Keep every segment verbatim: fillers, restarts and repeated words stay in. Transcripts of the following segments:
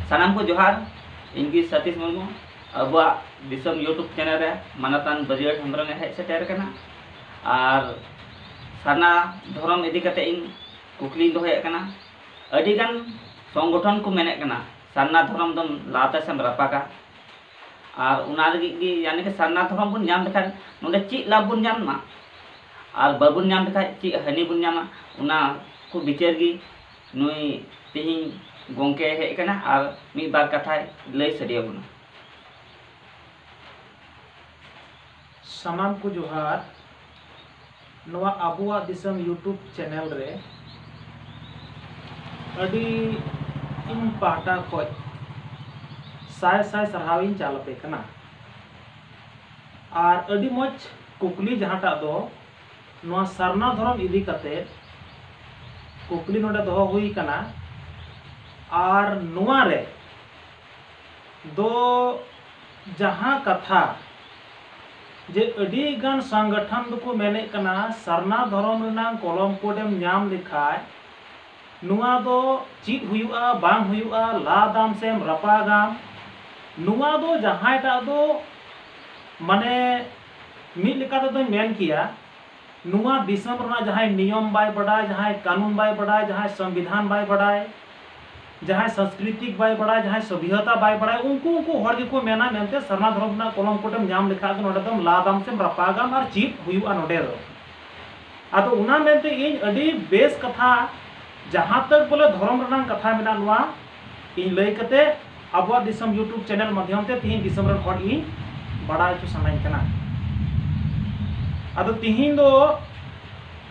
ᱥᱟᱱᱟᱢ ᱠᱚ ᱡᱚᱦᱟᱨ᱾ ᱤᱧ ᱜᱮ ᱥᱟᱛᱤᱥ ᱢᱩᱨᱢᱩ᱾ ᱟᱵᱚᱣᱟᱜ ᱫᱤᱥᱚᱢ YouTube ᱪᱮᱱᱮᱞ ᱨᱮ ᱢᱟᱱᱚᱛᱟᱱ ᱵᱟᱹᱨᱭᱟᱹᱲ ᱦᱮᱢᱵᱨᱚᱢ ᱮ ᱦᱮᱡ ᱥᱮᱴᱮᱨ ᱟᱠᱟᱱᱟ᱾ ᱟᱨ ᱥᱟᱨᱱᱟ ᱫᱷᱚᱨᱚᱢ ᱤᱫᱤ ᱠᱟᱛᱮ ᱤᱧ ᱠᱩᱠᱞᱤᱧ ᱫᱚᱦᱚᱭᱮᱫ ᱠᱟᱱᱟ᱾ ᱟᱹᱰᱤᱜᱟᱱ ᱥᱚᱝᱜᱚᱴᱷᱚᱱ ᱠᱚ ᱢᱮᱱᱮᱫ ᱠᱟᱱᱟ ᱥᱟᱨᱱᱟ ᱫᱷᱚᱨᱚᱢ ᱫᱚᱢ ᱞᱟᱛᱮ ᱥᱮᱢ ᱨᱟᱯᱟᱜᱟ᱾ ᱟᱨ ᱚᱱᱟ ᱞᱟᱹᱜᱤᱫ ᱜᱮ ᱭᱟᱱᱤ ᱠᱤ ᱥᱟᱨᱱᱟ ᱫᱷᱚᱨᱚᱢ ᱵᱚᱱ ᱧᱟᱢ ᱞᱮᱠᱷᱟᱱ ᱱᱚᱰᱮ ᱪᱮᱫ ᱞᱟᱵᱷ ᱵᱚᱱ ᱧᱟᱢ ᱢᱟ, ᱟᱨ ᱵᱟᱵᱚᱱ ᱧᱟᱢ ᱞᱮᱠᱷᱟᱱ ᱪᱮᱫ ᱦᱟᱹᱱᱤ ᱵᱚᱱ ᱧᱟᱢᱟ, ᱚᱱᱟ ᱠᱚ ᱵᱤᱪᱟᱹᱨ ᱜᱮ ᱱᱩᱭ ᱛᱮᱦᱮᱧ ᱜᱚᱢᱠᱮ ᱦᱮᱡ ᱟᱠᱟᱱᱟ ᱟᱨ ᱢᱤᱫ ᱵᱟᱨ ᱠᱟᱛᱷᱟᱭ ᱞᱟᱹᱭ ᱥᱟᱰᱮ ᱟᱵᱚᱱᱟ᱾ ᱥᱟᱱᱟᱢ ᱠᱚ ᱡᱚᱦᱟᱨ᱾ ᱱᱚᱣᱟ ᱟᱵᱚᱣᱟᱜ ᱫᱤᱥᱚᱢ YouTube ᱪᱮᱱᱮᱞ ᱨᱮ ᱟᱹᱰᱤ ᱤᱧ ᱯᱟᱦᱴᱟ ᱠᱷᱚᱱ ᱥᱟᱭ ᱥᱟᱭ ᱥᱟᱨᱦᱟᱣ ᱤᱧ ᱪᱟᱞ ᱟᱯᱮ ᱠᱟᱱᱟ᱾ ᱟᱨ ᱟᱹᱰᱤ ᱢᱚᱡᱽ ᱠᱩᱠᱞᱤ, ᱡᱟᱦᱟᱸᱴᱟᱜ ᱫᱚ ᱱᱚᱣᱟ ᱥᱟᱨᱱᱟ ᱫᱷᱚᱨᱚᱢ ᱤᱫᱤ ᱠᱟᱛᱮ ᱠᱩᱠᱞᱤ ᱱᱚᱰᱮ ᱫᱚᱦᱚ ᱦᱩᱭ ᱠᱟᱱᱟ᱾ ᱟᱨ ᱱᱚᱣᱟ ᱨᱮ ᱫᱚ ᱡᱟᱦᱟᱸ ᱠᱟᱛᱷᱟ ᱡᱮ ᱟᱹᱰᱤ ᱜᱟᱱ ᱥᱚᱝᱜᱚᱴᱷᱚᱱ ᱫᱚᱠᱚ ᱢᱮᱱᱮᱫ ᱠᱟᱱᱟ ᱥᱟᱨᱱᱟ ᱫᱷᱚᱨᱚᱢ ᱨᱮᱱᱟᱜ ᱠᱚᱞᱚᱢ ᱠᱳᱰ ᱮᱢ ᱧᱟᱢ ᱞᱮᱠᱷᱟᱡ ᱱᱚᱣᱟ ᱫᱚ ᱪᱮᱫ ᱦᱩᱭᱩᱜᱼᱟ, ᱵᱟᱝ ᱦᱩᱭᱩᱜᱼᱟ, ᱞᱟᱫᱟᱢ ᱥᱮᱢ ᱨᱟᱯᱟᱜᱟᱢ᱾ ᱱᱚᱣᱟ ᱫᱚ ᱡᱟᱦᱟᱸᱭᱴᱟᱜ ᱫᱚ ᱢᱟᱱᱮ ᱢᱤᱫ ᱞᱮᱠᱟ ᱛᱮᱫᱚᱧ ᱢᱮᱱ ᱠᱮᱭᱟ, ᱱᱚᱣᱟ ᱫᱤᱥᱚᱢ ᱨᱮᱱᱟᱜ ᱡᱟᱦᱟᱸᱭ ᱱᱤᱭᱚᱢ ᱵᱟᱭ ᱵᱟᱰᱟᱭ, ᱡᱟᱦᱟᱸᱭ ᱠᱟᱹᱱᱩᱱ ᱵᱟᱭ ᱵᱟᱰᱟᱭ, ᱡᱟᱦᱟᱸᱭ ᱥᱚᱝᱵᱤᱫᱷᱟᱱ ᱵᱟᱭ ᱵᱟᱰᱟᱭ, ᱡᱟᱦᱟᱸᱭ ᱥᱚᱝᱥᱠᱨᱤᱛᱤᱠ ᱵᱟᱭ ᱵᱟᱰᱟᱭ, ᱡᱟᱦᱟᱸᱭ ᱥᱚᱵᱷᱤᱭᱚᱛᱟ ᱵᱟᱭ ᱵᱟᱰᱟᱭ, ᱩᱱᱠᱩ ᱩᱱᱠᱩ ᱦᱚᱲ ᱜᱮᱠᱚ ᱢᱮᱱᱟ ᱢᱮᱱᱛᱮ ᱥᱟᱨᱱᱟ ᱫᱷᱚᱨᱚᱢ ᱨᱮᱱᱟᱜ ᱠᱚᱞᱚᱢ ᱠᱳᱰ ᱮᱢ ᱧᱟᱢ ᱞᱮᱠᱷᱟᱡ ᱫᱚ ᱱᱚᱰᱮ ᱫᱚᱢ ᱞᱟᱫᱟᱢ ᱥᱮᱢ ᱨᱟᱯᱟᱜᱟᱢ ᱟᱨ ᱪᱮᱫ ᱦᱩᱭᱩᱜᱼᱟ ᱱᱚᱰᱮ ᱫᱚ᱾ ᱟᱫᱚ ᱚᱱᱟ ᱢᱮᱱᱛᱮ ᱤᱧ ᱟᱹᱰᱤ ᱵᱮᱥ ᱠᱟᱛᱷᱟ, ᱡᱟᱦᱟᱸ ᱛᱟᱠ ᱵᱚᱞᱮ ᱫᱷᱚᱨᱚᱢ ᱨᱮᱱᱟᱜ ᱠᱟᱛᱷᱟ ᱢᱮᱱᱟᱜᱼᱟ, ᱱᱚᱣᱟ ᱤᱧ ᱞᱟᱹᱭ ᱠᱟᱛᱮ ᱟᱵᱚᱣᱟᱜ ᱫᱤᱥᱚᱢ YouTube ᱪᱮᱱᱮᱞ ᱢᱟᱫᱽᱫᱷᱚᱢ ᱛᱮ ᱛᱤᱦᱤᱧ ᱫᱤᱥᱚᱢ ᱨᱮᱱ ᱦᱚᱲ ᱤᱧ ᱵᱟᱲᱟᱭ ᱦᱚᱪᱚ ᱥᱟᱱᱟᱧ ᱠᱟᱱᱟ᱾ ᱟᱫᱚ ᱛᱤᱦᱤᱧ ᱫᱚ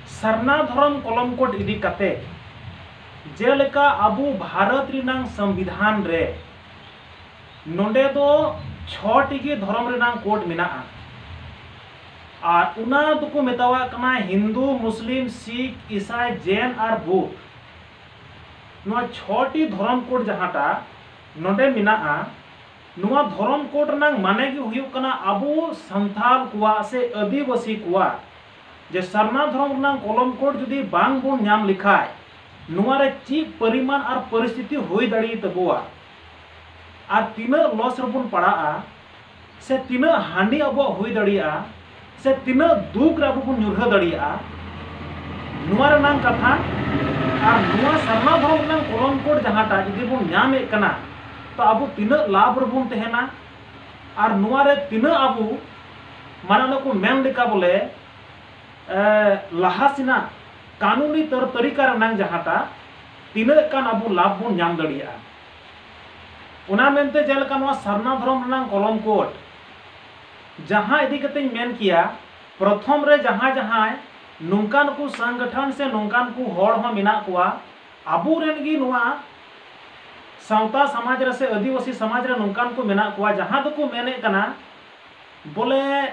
ᱥᱟᱨᱱᱟ ᱫᱷᱚᱨᱚᱢ ᱠᱚᱞᱚᱢ ᱠᱳᱰ ᱤᱫᱤ ᱠᱟᱛᱮ, ᱡᱮᱞᱮᱠᱟ ᱟᱵᱚ ᱵᱷᱟᱨᱚᱛ ᱨᱮᱱᱟᱝ ᱥᱚᱝᱵᱤᱫᱷᱟᱱ ᱨᱮ ᱱᱚᱰᱮ ᱫᱚ ᱪᱷᱚᱴᱤ ᱜᱮ ᱫᱷᱚᱨᱚᱢ ᱨᱮᱱᱟᱝ ᱠᱳᱰ ᱢᱮᱱᱟᱜᱼᱟ᱾ ᱟᱨ ᱚᱱᱟ ᱫᱚᱠᱚ ᱢᱮᱛᱟᱣᱟᱜ ᱠᱟᱱᱟ ᱦᱤᱱᱫᱩ, ᱢᱩᱥᱞᱤᱢ, ᱥᱤᱠᱷ, ᱤᱥᱟᱭ, ᱡᱮᱱ ᱟᱨ ᱵᱩᱫᱷ᱾ ᱱᱚᱣᱟ ᱪᱷᱚᱴᱤ ᱫᱷᱚᱨᱚᱢ ᱠᱳᱰ ᱡᱟᱦᱟᱸᱴᱟᱜ ᱱᱚᱰᱮ ᱢᱮᱱᱟᱜᱼᱟ, ᱱᱚᱣᱟ ᱫᱷᱚᱨᱚᱢ ᱠᱳᱰ ᱨᱮᱱᱟᱝ ᱢᱟᱱᱮ ᱜᱮ ᱦᱩᱭᱩᱜ ᱠᱟᱱᱟ ᱟᱵᱚ ᱥᱟᱱᱛᱟᱞ ᱠᱚᱣᱟᱜ ᱥᱮ ᱟᱹᱫᱤᱵᱟᱹᱥᱤ ᱠᱚᱣᱟᱜ ᱡᱮ ᱥᱟᱨᱱᱟ ᱫᱷᱚᱨᱚᱢ ᱨᱮᱱᱟᱝ ᱠᱚᱞᱚᱢ ᱠᱳᱰ ᱡᱩᱫᱤ ᱵᱟᱝ ᱵᱚᱱ ᱧᱟᱢ ᱞᱮᱠᱷᱟᱡ ᱱᱚᱣᱟ ᱨᱮ ᱪᱮᱫ ᱯᱚᱨᱤᱢᱟᱱ ᱟᱨ ᱯᱚᱨᱤᱥᱛᱷᱤᱛᱤ ᱦᱩᱭ ᱫᱟᱲᱮ ᱛᱟᱵᱚᱣᱟ᱾ ᱟᱨ ᱛᱤᱱᱟᱹᱜ ᱞᱚᱥ ᱨᱮᱵᱚᱱ ᱯᱟᱲᱟᱜᱼᱟ, ᱥᱮ ᱛᱤᱱᱟᱹᱜ ᱦᱟᱹᱱᱤ ᱟᱵᱚᱣᱟᱜ ᱦᱩᱭ ᱫᱟᱲᱮᱭᱟᱜᱼᱟ, ᱥᱮ ᱛᱤᱱᱟᱹᱜ ᱫᱩᱠ ᱨᱮ ᱟᱵᱚ ᱵᱚᱱ ᱧᱩᱨᱦᱟᱹ ᱫᱟᱲᱮᱭᱟᱜᱼᱟ, ᱱᱚᱣᱟ ᱨᱮᱱᱟᱝ ᱠᱟᱛᱷᱟ ᱟᱨ ᱱᱚᱣᱟ ᱥᱟᱨᱱᱟ ᱫᱷᱚᱨᱚᱢ ᱨᱮᱱᱟᱝ ᱠᱚᱞᱚᱢ ᱠᱳᱰ ᱡᱟᱦᱟᱸᱴᱟᱜ ᱡᱩᱫᱤ ᱵᱚᱱ ᱧᱟᱢᱮᱫ ᱠᱟᱱᱟ, ᱛᱚ ᱟᱵᱚ ᱛᱤᱱᱟᱹᱜ ᱞᱟᱵᱷ ᱨᱮᱵᱚᱱ ᱛᱟᱦᱮᱱᱟ ᱟᱨ ᱱᱚᱣᱟ ᱨᱮ ᱛᱤᱱᱟᱹᱜ ᱟᱵᱚ, ᱢᱟᱱᱮ ᱚᱱᱟ ᱠᱚ ᱢᱮᱱ ᱞᱮᱠᱟ ᱵᱚᱞᱮ, ᱮ, ᱞᱟᱦᱟ ᱥᱮᱱᱟᱜ ᱠᱟᱹᱱᱩᱱᱤ ᱛᱚᱨ ᱛᱟᱹᱨᱤᱠᱟ ᱨᱮᱱᱟᱝ ᱡᱟᱦᱟᱸᱴᱟᱜ ᱛᱤᱱᱟᱹᱜ ᱜᱟᱱ ᱟᱵᱚ ᱞᱟᱵᱷ ᱵᱚᱱ ᱧᱟᱢ ᱫᱟᱲᱮᱭᱟᱜᱼᱟ᱾ ᱚᱱᱟ ᱢᱮᱱᱛᱮ ᱡᱮᱞᱮᱠᱟ ᱱᱚᱣᱟ ᱥᱟᱨᱱᱟ ᱫᱷᱚᱨᱚᱢ ᱨᱮᱱᱟᱝ ᱠᱚᱞᱚᱢ ᱠᱳᱰ ᱡᱟᱦᱟᱸ ᱤᱫᱤ ᱠᱟᱛᱮᱧ ᱢᱮᱱ ᱠᱮᱭᱟ, ᱯᱨᱚᱛᱷᱚᱢ ᱨᱮ ᱡᱟᱦᱟᱸ ᱡᱟᱦᱟᱸᱭ ᱱᱚᱝᱠᱟᱱ ᱠᱚ ᱥᱚᱝᱜᱚᱴᱷᱚᱱ ᱥᱮ ᱱᱚᱝᱠᱟᱱ ᱠᱚ ᱦᱚᱲ ᱦᱚᱸ ᱢᱮᱱᱟᱜ ᱠᱚᱣᱟ, ᱟᱵᱚᱨᱮᱱ ᱜᱮ ᱱᱚᱣᱟ ᱥᱟᱶᱛᱟ ᱥᱚᱢᱟᱡᱽ ᱨᱮ ᱥᱮ ᱟᱹᱫᱤᱵᱟᱹᱥᱤ ᱥᱚᱢᱟᱡᱽ ᱨᱮ ᱱᱚᱝᱠᱟᱱ ᱠᱚ ᱢᱮᱱᱟᱜ ᱠᱚᱣᱟ, ᱡᱟᱦᱟᱸ ᱫᱚᱠᱚ ᱢᱮᱱᱮᱫ ᱠᱟᱱᱟ ᱵᱚᱞᱮ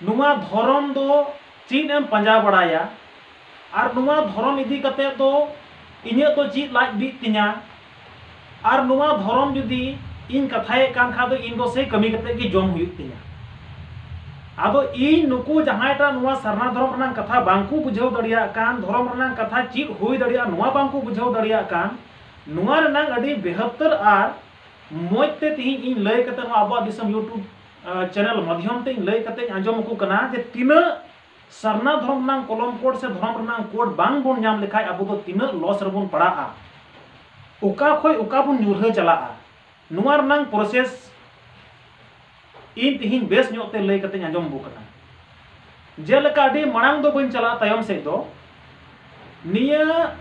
ᱱᱚᱣᱟ ᱫᱷᱚᱨᱚᱢ ᱫᱚ ᱪᱮᱫ ᱮᱢ ᱯᱟᱸᱡᱟ ᱵᱟᱲᱟᱭᱟ, ᱟᱨ ᱱᱚᱣᱟ ᱫᱷᱚᱨᱚᱢ ᱤᱫᱤ ᱠᱟᱛᱮ ᱫᱚ ᱤᱧᱟᱹᱜ ᱫᱚ ᱪᱮᱫ ᱞᱟᱡ ᱵᱤᱜ ᱛᱤᱧᱟ, ᱟᱨ ᱱᱚᱣᱟ ᱫᱷᱚᱨᱚᱢ ᱡᱩᱫᱤ ᱤᱧ ᱠᱟᱛᱷᱟᱭᱮᱫ ᱠᱟᱱ ᱠᱷᱟᱱ ᱫᱚ ᱤᱧ ᱫᱚ ᱥᱮ ᱠᱟᱹᱢᱤ ᱠᱟᱛᱮ ᱜᱮ ᱡᱚᱢ ᱦᱩᱭᱩᱜ ᱛᱤᱧᱟ᱾ ᱟᱫᱚ ᱤᱧ ᱱᱩᱠᱩ ᱡᱟᱦᱟᱸᱭᱴᱟᱜ ᱱᱚᱣᱟ ᱥᱟᱨᱱᱟ ᱫᱷᱚᱨᱚᱢ ᱨᱮᱱᱟᱜ ᱠᱟᱛᱷᱟ ᱵᱟᱝᱠᱚ ᱵᱩᱡᱷᱟᱹᱣ ᱫᱟᱲᱮᱭᱟᱜ ᱠᱟᱱ, ᱫᱷᱚᱨᱚᱢ ᱨᱮᱱᱟᱜ ᱠᱟᱛᱷᱟ ᱪᱮᱫ ᱦᱩᱭ ᱫᱟᱲᱮᱭᱟᱜᱼᱟ ᱱᱚᱣᱟ ᱵᱟᱝᱠᱚ ᱵᱩᱡᱷᱟᱹᱣ ᱫᱟᱲᱮᱭᱟᱜ ᱠᱟᱱ, ᱱᱚᱣᱟ ᱨᱮᱱᱟᱜ ᱟᱹᱰᱤ ᱵᱮᱦᱚᱛᱚᱨ ᱟᱨ ᱢᱚᱡᱽ ᱛᱮ ᱛᱮᱦᱮᱧ ᱤᱧ ᱞᱟᱹᱭ ᱠᱟᱛᱮ ᱱᱚᱣᱟ ᱟᱵᱚᱣᱟᱜ ᱫᱤᱥᱚᱢ YouTube ᱪᱮᱱᱮᱞ ᱢᱟᱫᱽᱫᱷᱚᱢ ᱛᱮ ᱤᱧ ᱞᱟᱹᱭ ᱠᱟᱛᱮ ᱤᱧ ᱟᱸᱡᱚᱢ ᱟᱠᱚ ᱠᱟᱱᱟ ᱡᱮ ᱛᱤᱱᱟᱹᱜ ᱥᱟᱨᱱᱟ ᱫᱷᱚᱨᱚᱢ ᱨᱮᱱᱟᱜ ᱠᱚᱞᱚᱢ ᱠᱳᱰ ᱥᱮ ᱫᱷᱚᱨᱚᱢ ᱨᱮᱱᱟᱜ ᱠᱳᱰ ᱵᱟᱝ ᱵᱚᱱ ᱧᱟᱢ ᱞᱮᱠᱷᱟᱡ ᱟᱵᱚ ᱫᱚ ᱛᱤᱱᱟᱹᱜ ᱞᱚᱥ ᱨᱮᱵᱚᱱ ᱯᱟᱲᱟᱜᱼᱟ, ᱚᱠᱟ ᱠᱷᱚᱡ ᱚᱠᱟ ᱵᱚᱱ ᱧᱩᱨᱦᱟᱹ ᱪᱟᱞᱟᱜᱼᱟ, ᱱᱚᱣᱟ ᱨᱮᱱᱟᱜ ᱯᱨᱚᱥᱮᱥ ᱤᱧ ᱛᱮᱦᱮᱧ ᱵᱮᱥ ᱧᱚᱜ ᱛᱮ ᱞᱟᱹᱭ ᱠᱟᱛᱮᱧ ᱟᱸᱡᱚᱢ ᱟᱵᱚ ᱠᱟᱱᱟ᱾ ᱡᱮᱞᱮᱠᱟ ᱟᱹᱰᱤ ᱢᱟᱲᱟᱝ ᱫᱚ ᱵᱟᱹᱧ ᱪᱟᱞᱟᱜᱼᱟ ᱛᱟᱭᱚᱢ ᱥᱮᱫ ᱫᱚ, ᱱᱤᱭᱟᱹ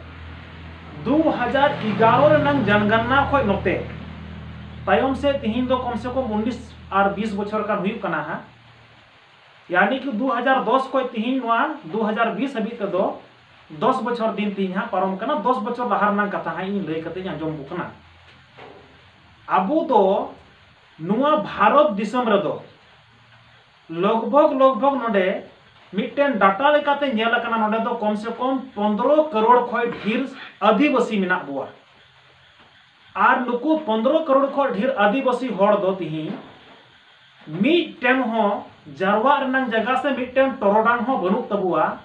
ᱫᱩ ᱦᱟᱡᱟᱨ ᱮᱜᱟᱨᱚ ᱨᱮᱱᱟᱝ ᱡᱟᱱᱜᱟᱱᱱᱟ ᱠᱷᱚᱡ ᱱᱚᱛᱮ ᱛᱟᱭᱚᱢ ᱥᱮᱫ ᱛᱮᱦᱮᱧ ᱫᱚ ᱠᱚᱢ ᱥᱮ ᱠᱚᱢ ᱩᱱᱤᱥ ᱟᱨ ᱵᱤᱥ ᱵᱚᱪᱷᱚᱨ ᱜᱟᱱ ᱦᱩᱭᱩᱜ ᱠᱟᱱᱟ ᱦᱟᱸᱜ᱾ ᱭᱟᱱᱤ ᱠᱤ ᱫᱩ ᱦᱟᱡᱟᱨ ᱫᱚᱥ ᱠᱷᱚᱡ ᱛᱮᱦᱮᱧ ᱱᱚᱣᱟ ᱫᱩ ᱦᱟᱡᱟᱨ ᱵᱤᱥ ᱦᱟᱹᱵᱤᱡ ᱛᱮᱫᱚ ᱫᱚᱥ ᱵᱚᱪᱷᱚᱨ ᱫᱤᱱ ᱛᱮᱦᱮᱧ ᱦᱟᱸᱜ ᱯᱟᱨᱚᱢ ᱠᱟᱱᱟ᱾ ᱫᱚᱥ ᱵᱚᱪᱷᱚᱨ ᱞᱟᱦᱟ ᱨᱮᱱᱟᱜ ᱠᱟᱛᱷᱟ ᱦᱟᱸᱜ ᱤᱧ ᱞᱟᱹᱭ ᱠᱟᱛᱮᱧ ᱟᱸᱡᱚᱢ ᱟᱵᱚ ᱠᱟᱱᱟ᱾ ᱟᱵᱚ ᱫᱚ ᱱᱚᱣᱟ ᱵᱷᱟᱨᱚᱛ ᱫᱤᱥᱚᱢ ᱨᱮᱫᱚ ᱞᱚᱜᱽᱵᱷᱚᱜᱽ ᱞᱚᱜᱽᱵᱷᱚᱜᱽ ᱱᱚᱰᱮ ᱢᱤᱫᱴᱮᱱ ᱰᱟᱴᱟ ᱞᱮᱠᱟᱛᱮ ᱧᱮᱞ ᱟᱠᱟᱱᱟ, ᱱᱚᱰᱮ ᱫᱚ ᱠᱚᱢ ᱥᱮ ᱠᱚᱢ ᱯᱚᱱᱫᱽᱨᱚ ᱠᱟᱨᱳᱲ ᱠᱷᱚᱡ ᱰᱷᱮᱨ ᱟᱹᱫᱤᱵᱟᱹᱥᱤ ᱢᱮᱱᱟᱜ ᱵᱚᱣᱟ᱾ ᱟᱨ ᱱᱩᱠᱩ ᱯᱚᱱᱫᱽᱨᱚ ᱠᱟᱨᱳᱲ ᱠᱷᱚᱡ ᱰᱷᱮᱨ ᱟᱹᱫᱤᱵᱟᱹᱥᱤ ᱦᱚᱲ ᱫᱚ ᱛᱤᱦᱤᱧ ᱢᱤᱫᱴᱮᱱ ᱦᱚᱸ ᱡᱟᱨᱣᱟᱜ ᱨᱮᱱᱟᱝ ᱡᱟᱭᱜᱟ ᱥᱮ ᱢᱤᱫᱴᱮᱱ ᱴᱚᱨᱚᱰᱟᱝ ᱦᱚᱸ ᱵᱟᱹᱱᱩᱜ ᱛᱟᱵᱚᱣᱟ,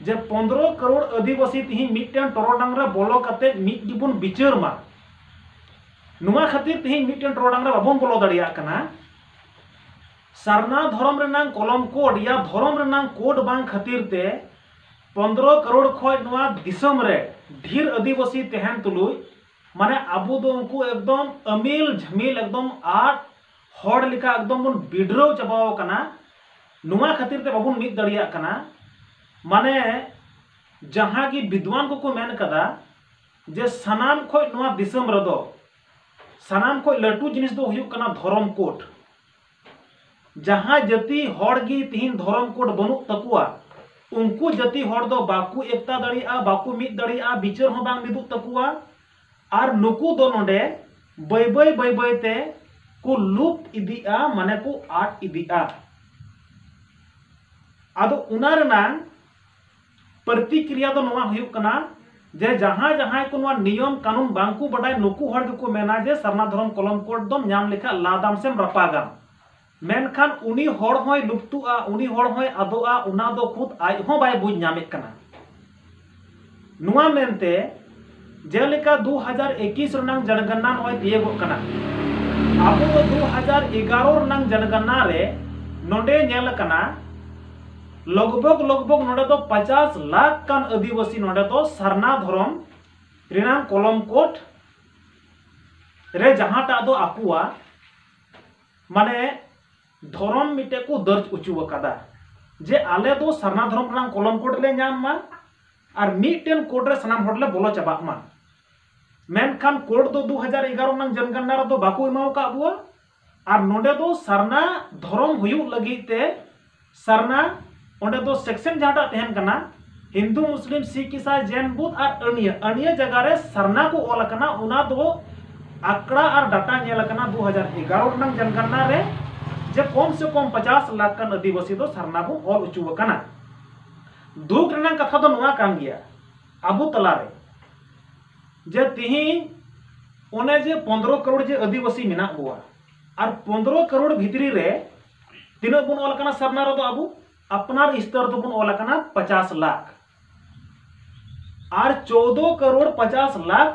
ᱡᱮ ᱯᱚᱱᱫᱽᱨᱚ ᱠᱟᱨᱳᱲ ᱟᱹᱫᱤᱵᱟᱹᱥᱤ ᱛᱤᱦᱤᱧ ᱢᱤᱫᱴᱮᱱ ᱴᱚᱨᱚᱰᱟᱝ ᱨᱮ ᱵᱚᱞᱚ ᱠᱟᱛᱮ ᱢᱤᱫ ᱜᱮᱵᱚᱱ ᱵᱤᱪᱟᱹᱨ ᱢᱟ᱾ ᱱᱚᱣᱟ ᱠᱷᱟᱹᱛᱤᱨ ᱛᱮᱦᱮᱧ ᱢᱤᱫᱴᱮᱱ ᱴᱚᱨᱚᱰᱟᱝ ᱨᱮ ᱵᱟᱵᱚᱱ ᱵᱚᱞᱚ ᱫᱟᱲᱮᱭᱟᱜ ᱠᱟᱱᱟ᱾ ᱥᱟᱨᱱᱟ ᱫᱷᱚᱨᱚᱢ ᱨᱮᱱᱟᱝ ᱠᱚᱞᱚᱢ ᱠᱳᱰ ᱭᱟ ᱫᱷᱚᱨᱚᱢ ᱨᱮᱱᱟᱝ ᱠᱳᱰ ᱵᱟᱝ ᱠᱷᱟᱹᱛᱤᱨ ᱛᱮ ᱯᱚᱱᱫᱽᱨᱚ ᱠᱟᱨᱳᱲ ᱠᱷᱚᱱ ᱱᱚᱣᱟ ᱫᱤᱥᱚᱢ ᱨᱮ ᱰᱷᱮᱨ ᱟᱹᱫᱤᱵᱟᱹᱥᱤ ᱛᱟᱦᱮᱱ ᱛᱩᱞᱩᱡ, ᱢᱟᱱᱮ, ᱟᱵᱚ ᱫᱚ ᱩᱱᱠᱩ ᱮᱠᱫᱚᱢ ᱟᱹᱢᱤᱞ ᱡᱷᱟᱹᱢᱤᱞ, ᱮᱠᱫᱚᱢ ᱟᱫ ᱦᱚᱲ ᱞᱮᱠᱟ ᱮᱠᱫᱚᱢ ᱵᱚᱱ ᱵᱤᱰᱨᱟᱹᱣ ᱪᱟᱵᱟᱣ ᱟᱠᱟᱱᱟ᱾ ᱱᱚᱣᱟ ᱠᱷᱟᱹᱛᱤᱨ ᱛᱮ ᱵᱟᱵᱚᱱ ᱢᱤᱫ ᱫᱟᱲᱮᱭᱟᱜ ᱠᱟᱱᱟ᱾ ᱢᱟᱱᱮ, ᱡᱟᱦᱟᱸ ᱜᱮ ᱵᱤᱫᱽᱣᱟᱱ ᱠᱚᱠᱚ ᱢᱮᱱ ᱠᱟᱫᱟ ᱡᱮ ᱥᱟᱱᱟᱢ ᱠᱷᱚᱱ ᱱᱚᱣᱟ ᱫᱤᱥᱚᱢ ᱨᱮᱫᱚ, ᱥᱟᱱᱟᱢ ᱠᱷᱚᱱ ᱞᱟᱹᱴᱩ ᱡᱤᱱᱤᱥ ᱫᱚ ᱦᱩᱭᱩᱜ ᱠᱟᱱᱟ ᱫᱷᱚᱨᱚᱢ ᱠᱳᱰ᱾ ᱡᱟᱦᱟᱸ ᱡᱟᱹᱛᱤ ᱦᱚᱲ ᱜᱮ ᱛᱤᱦᱤᱧ ᱫᱷᱚᱨᱚᱢ ᱠᱳᱰ ᱵᱟᱹᱱᱩᱜ ᱛᱟᱠᱚᱣᱟ, ᱩᱱᱠᱩ ᱡᱟᱹᱛᱤ ᱦᱚᱲ ᱫᱚ ᱵᱟᱠᱚ ᱮᱠᱛᱟ ᱫᱟᱲᱮᱭᱟᱜᱼᱟ, ᱵᱟᱠᱚ ᱢᱤᱫ ᱫᱟᱲᱮᱭᱟᱜᱼᱟ, ᱵᱤᱪᱟᱹᱨ ᱦᱚᱸ ᱵᱟᱝ ᱢᱤᱫᱚᱜ ᱛᱟᱠᱚᱣᱟ᱾ ᱟᱨ ᱱᱩᱠᱩ ᱫᱚ ᱱᱚᱰᱮ ᱵᱟᱹᱭ ᱵᱟᱹᱭ ᱵᱟᱹᱭ ᱵᱟᱹᱭ ᱛᱮ ᱠᱚ ᱞᱩᱯᱛ ᱤᱫᱤᱜᱼᱟ, ᱢᱟᱱᱮ ᱠᱚ ᱟᱫ ᱤᱫᱤᱜᱼᱟ᱾ ᱟᱫᱚ ᱚᱱᱟ ᱨᱮᱱᱟᱝ ᱯᱨᱚᱛᱤᱠᱨᱤᱭᱟ ᱫᱚ ᱱᱚᱣᱟ ᱦᱩᱭᱩᱜ ᱠᱟᱱᱟ ᱡᱮ ᱡᱟᱦᱟᱸᱭ ᱡᱟᱦᱟᱸᱭ ᱠᱚ ᱱᱚᱣᱟ ᱱᱤᱭᱚᱢ ᱠᱟᱹᱱᱩᱱ ᱵᱟᱝ ᱠᱚ ᱵᱟᱰᱟᱭ, ᱱᱩᱠᱩ ᱦᱚᱲ ᱜᱮᱠᱚ ᱢᱮᱱᱟ ᱡᱮ ᱥᱟᱨᱱᱟ ᱫᱷᱚᱨᱚᱢ ᱠᱚᱞᱚᱢ ᱠᱳᱰ ᱫᱚᱢ ᱧᱟᱢ ᱞᱮᱠᱷᱟᱱ ᱞᱟᱫᱟᱢ ᱥᱮᱢ ᱨᱟᱯᱟᱜᱟᱢ᱾ ᱢᱮᱱᱠᱷᱟᱱ ᱩᱱᱤ ᱦᱚᱲ ᱦᱚᱸᱭ ᱞᱩᱯᱛᱩᱜᱼᱟ, ᱩᱱᱤ ᱦᱚᱲ ᱦᱚᱸᱭ ᱟᱫᱚᱜᱼᱟ, ᱚᱱᱟ ᱫᱚ ᱠᱷᱩᱫ ᱟᱡ ᱦᱚᱸ ᱵᱟᱭ ᱵᱩᱡᱽ ᱧᱟᱢᱮᱫ ᱠᱟᱱᱟ᱾ ᱱᱚᱣᱟ ᱢᱮᱱᱛᱮ ᱡᱮᱞᱮᱠᱟ ᱫᱩ ᱦᱟᱡᱟᱨ ᱮᱠᱩᱥ ᱨᱮᱱᱟᱝ ᱡᱚᱱᱜᱚᱱᱱᱟ ᱱᱚᱜᱼᱚᱭ ᱛᱤᱭᱳᱜᱚᱜ ᱠᱟᱱᱟ, ᱟᱵᱚ ᱫᱚ ᱫᱩ ᱦᱟᱡᱟᱨ ᱮᱜᱟᱨᱚ ᱨᱮᱱᱟᱝ ᱡᱚᱱᱜᱚᱱᱱᱟ ᱨᱮ ᱱᱚᱰᱮ ᱧᱮᱞ ᱟᱠᱟᱱᱟ, ᱞᱚᱜᱽᱵᱷᱚᱜᱽ ᱞᱚᱜᱽᱵᱷᱚᱜᱽ ᱱᱚᱰᱮ ᱫᱚ ᱯᱚᱪᱟᱥ ᱞᱟᱠᱷ ᱜᱟᱱ ᱟᱹᱫᱤᱵᱟᱹᱥᱤ ᱱᱚᱰᱮ ᱫᱚ ᱥᱟᱨᱱᱟ ᱫᱷᱚᱨᱚᱢ ᱨᱮᱱᱟᱝ ᱠᱚᱞᱚᱢ ᱠᱳᱰ ᱨᱮ ᱡᱟᱦᱟᱸᱴᱟᱜ ᱫᱚ ᱟᱠᱚᱣᱟᱜ, ᱢᱟᱱᱮ, ᱫᱷᱚᱨᱚᱢ ᱢᱤᱫᱴᱮᱡ ᱠᱚ ᱫᱚᱨᱡᱽ ᱦᱚᱪᱚ ᱟᱠᱟᱫᱟ ᱡᱮ ᱟᱞᱮ ᱫᱚ ᱥᱟᱨᱱᱟ ᱫᱷᱚᱨᱚᱢ ᱨᱮᱱᱟᱝ ᱠᱚᱞᱚᱢ ᱠᱳᱰ ᱞᱮ ᱧᱟᱢ ᱢᱟ ᱟᱨ ᱢᱤᱫᱴᱮᱱ ᱠᱳᱰ ᱨᱮ ᱥᱟᱱᱟᱢ ᱦᱚᱲ ᱞᱮ ᱵᱚᱞᱚ ᱪᱟᱵᱟᱜ ᱢᱟ᱾ ᱢᱮᱱᱠᱷᱟᱱ ᱠᱳᱰ ᱫᱚ ᱫᱩ ᱦᱟᱡᱟᱨ ᱮᱜᱟᱨᱚ ᱨᱮᱱᱟᱝ ᱡᱚᱱᱜᱚᱱᱱᱟ ᱨᱮᱫᱚ ᱵᱟᱠᱚ ᱮᱢᱟᱣ ᱟᱠᱟᱫ ᱵᱚᱣᱟ᱾ ᱟᱨ ᱱᱚᱰᱮ ᱫᱚ ᱥᱟᱨᱱᱟ ᱫᱷᱚᱨᱚᱢ ᱦᱩᱭᱩᱜ ᱞᱟᱹᱜᱤᱫ ᱛᱮ ᱥᱟᱨᱱᱟ, ᱚᱸᱰᱮ ᱫᱚ ᱥᱮᱠᱥᱚᱱ ᱡᱟᱦᱟᱸᱴᱟᱜ ᱛᱟᱦᱮᱱ ᱠᱟᱱᱟ, ᱦᱤᱱᱫᱩ, ᱢᱩᱥᱞᱤᱢ, ᱥᱤᱠᱷ, ᱤᱥᱟᱭ, ᱡᱮᱱ, ᱵᱩᱫᱷ ᱟᱨ ᱟᱹᱱᱤᱭᱟᱹ, ᱟᱹᱱᱤᱭᱟᱹ ᱡᱟᱭᱜᱟ ᱨᱮ ᱥᱟᱨᱱᱟ ᱠᱚ ᱚᱞ ᱟᱠᱟᱱᱟ, ᱚᱱᱟ ᱫᱚ ᱟᱠᱲᱟ ᱟᱨ ᱰᱟᱴᱟ ᱧᱮᱞ ᱟᱠᱟᱱᱟ ᱫᱩ ᱦᱟᱡᱟᱨ ᱮᱜᱟᱨᱚ ᱨᱮᱱᱟᱝ ᱡᱚᱱᱜᱚᱱᱱᱟ ᱨᱮ ᱡᱮ ᱠᱚᱢ ᱥᱮ ᱠᱚᱢ ᱯᱚᱪᱟᱥ ᱞᱟᱠᱷ ᱜᱟᱱ ᱟᱹᱫᱤᱵᱟᱹᱥᱤ ᱫᱚ ᱥᱟᱨᱱᱟ ᱵᱚᱱ ᱚᱞ ᱦᱚᱪᱚ ᱟᱠᱟᱱᱟ᱾ ᱫᱩᱠ ᱨᱮᱱᱟᱜ ᱠᱟᱛᱷᱟ ᱫᱚ ᱱᱚᱣᱟ ᱠᱟᱱ ᱜᱮᱭᱟ, ᱟᱵᱚ ᱛᱟᱞᱟᱨᱮ ᱡᱮ ᱛᱤᱦᱤᱧ ᱚᱱᱮ ᱡᱮ ᱯᱚᱱᱫᱽᱨᱚ ᱠᱟᱨᱳᱲ ᱡᱮ ᱟᱹᱫᱤᱵᱟᱹᱥᱤ ᱢᱮᱱᱟᱜ ᱵᱚᱣᱟ, ᱟᱨ ᱯᱚᱱᱫᱽᱨᱚ ᱠᱟᱨᱳᱲ ᱵᱷᱤᱛᱨᱤ ᱨᱮ ᱛᱤᱱᱟᱹᱜ ᱵᱚᱱ ᱚᱞ ᱟᱠᱟᱱᱟ ᱥᱟᱨᱱᱟ ᱨᱮᱫᱚ? ᱟᱵᱚ ᱟᱯᱱᱟᱨ ᱥᱛᱚᱨ ᱫᱚᱵᱚᱱ ᱚᱞ ᱟᱠᱟᱱᱟ ᱯᱚᱪᱟᱥ ᱞᱟᱠᱷ, ᱟᱨ ᱪᱳᱫᱚ ᱠᱟᱨᱳᱲ ᱯᱚᱪᱟᱥ ᱞᱟᱠᱷ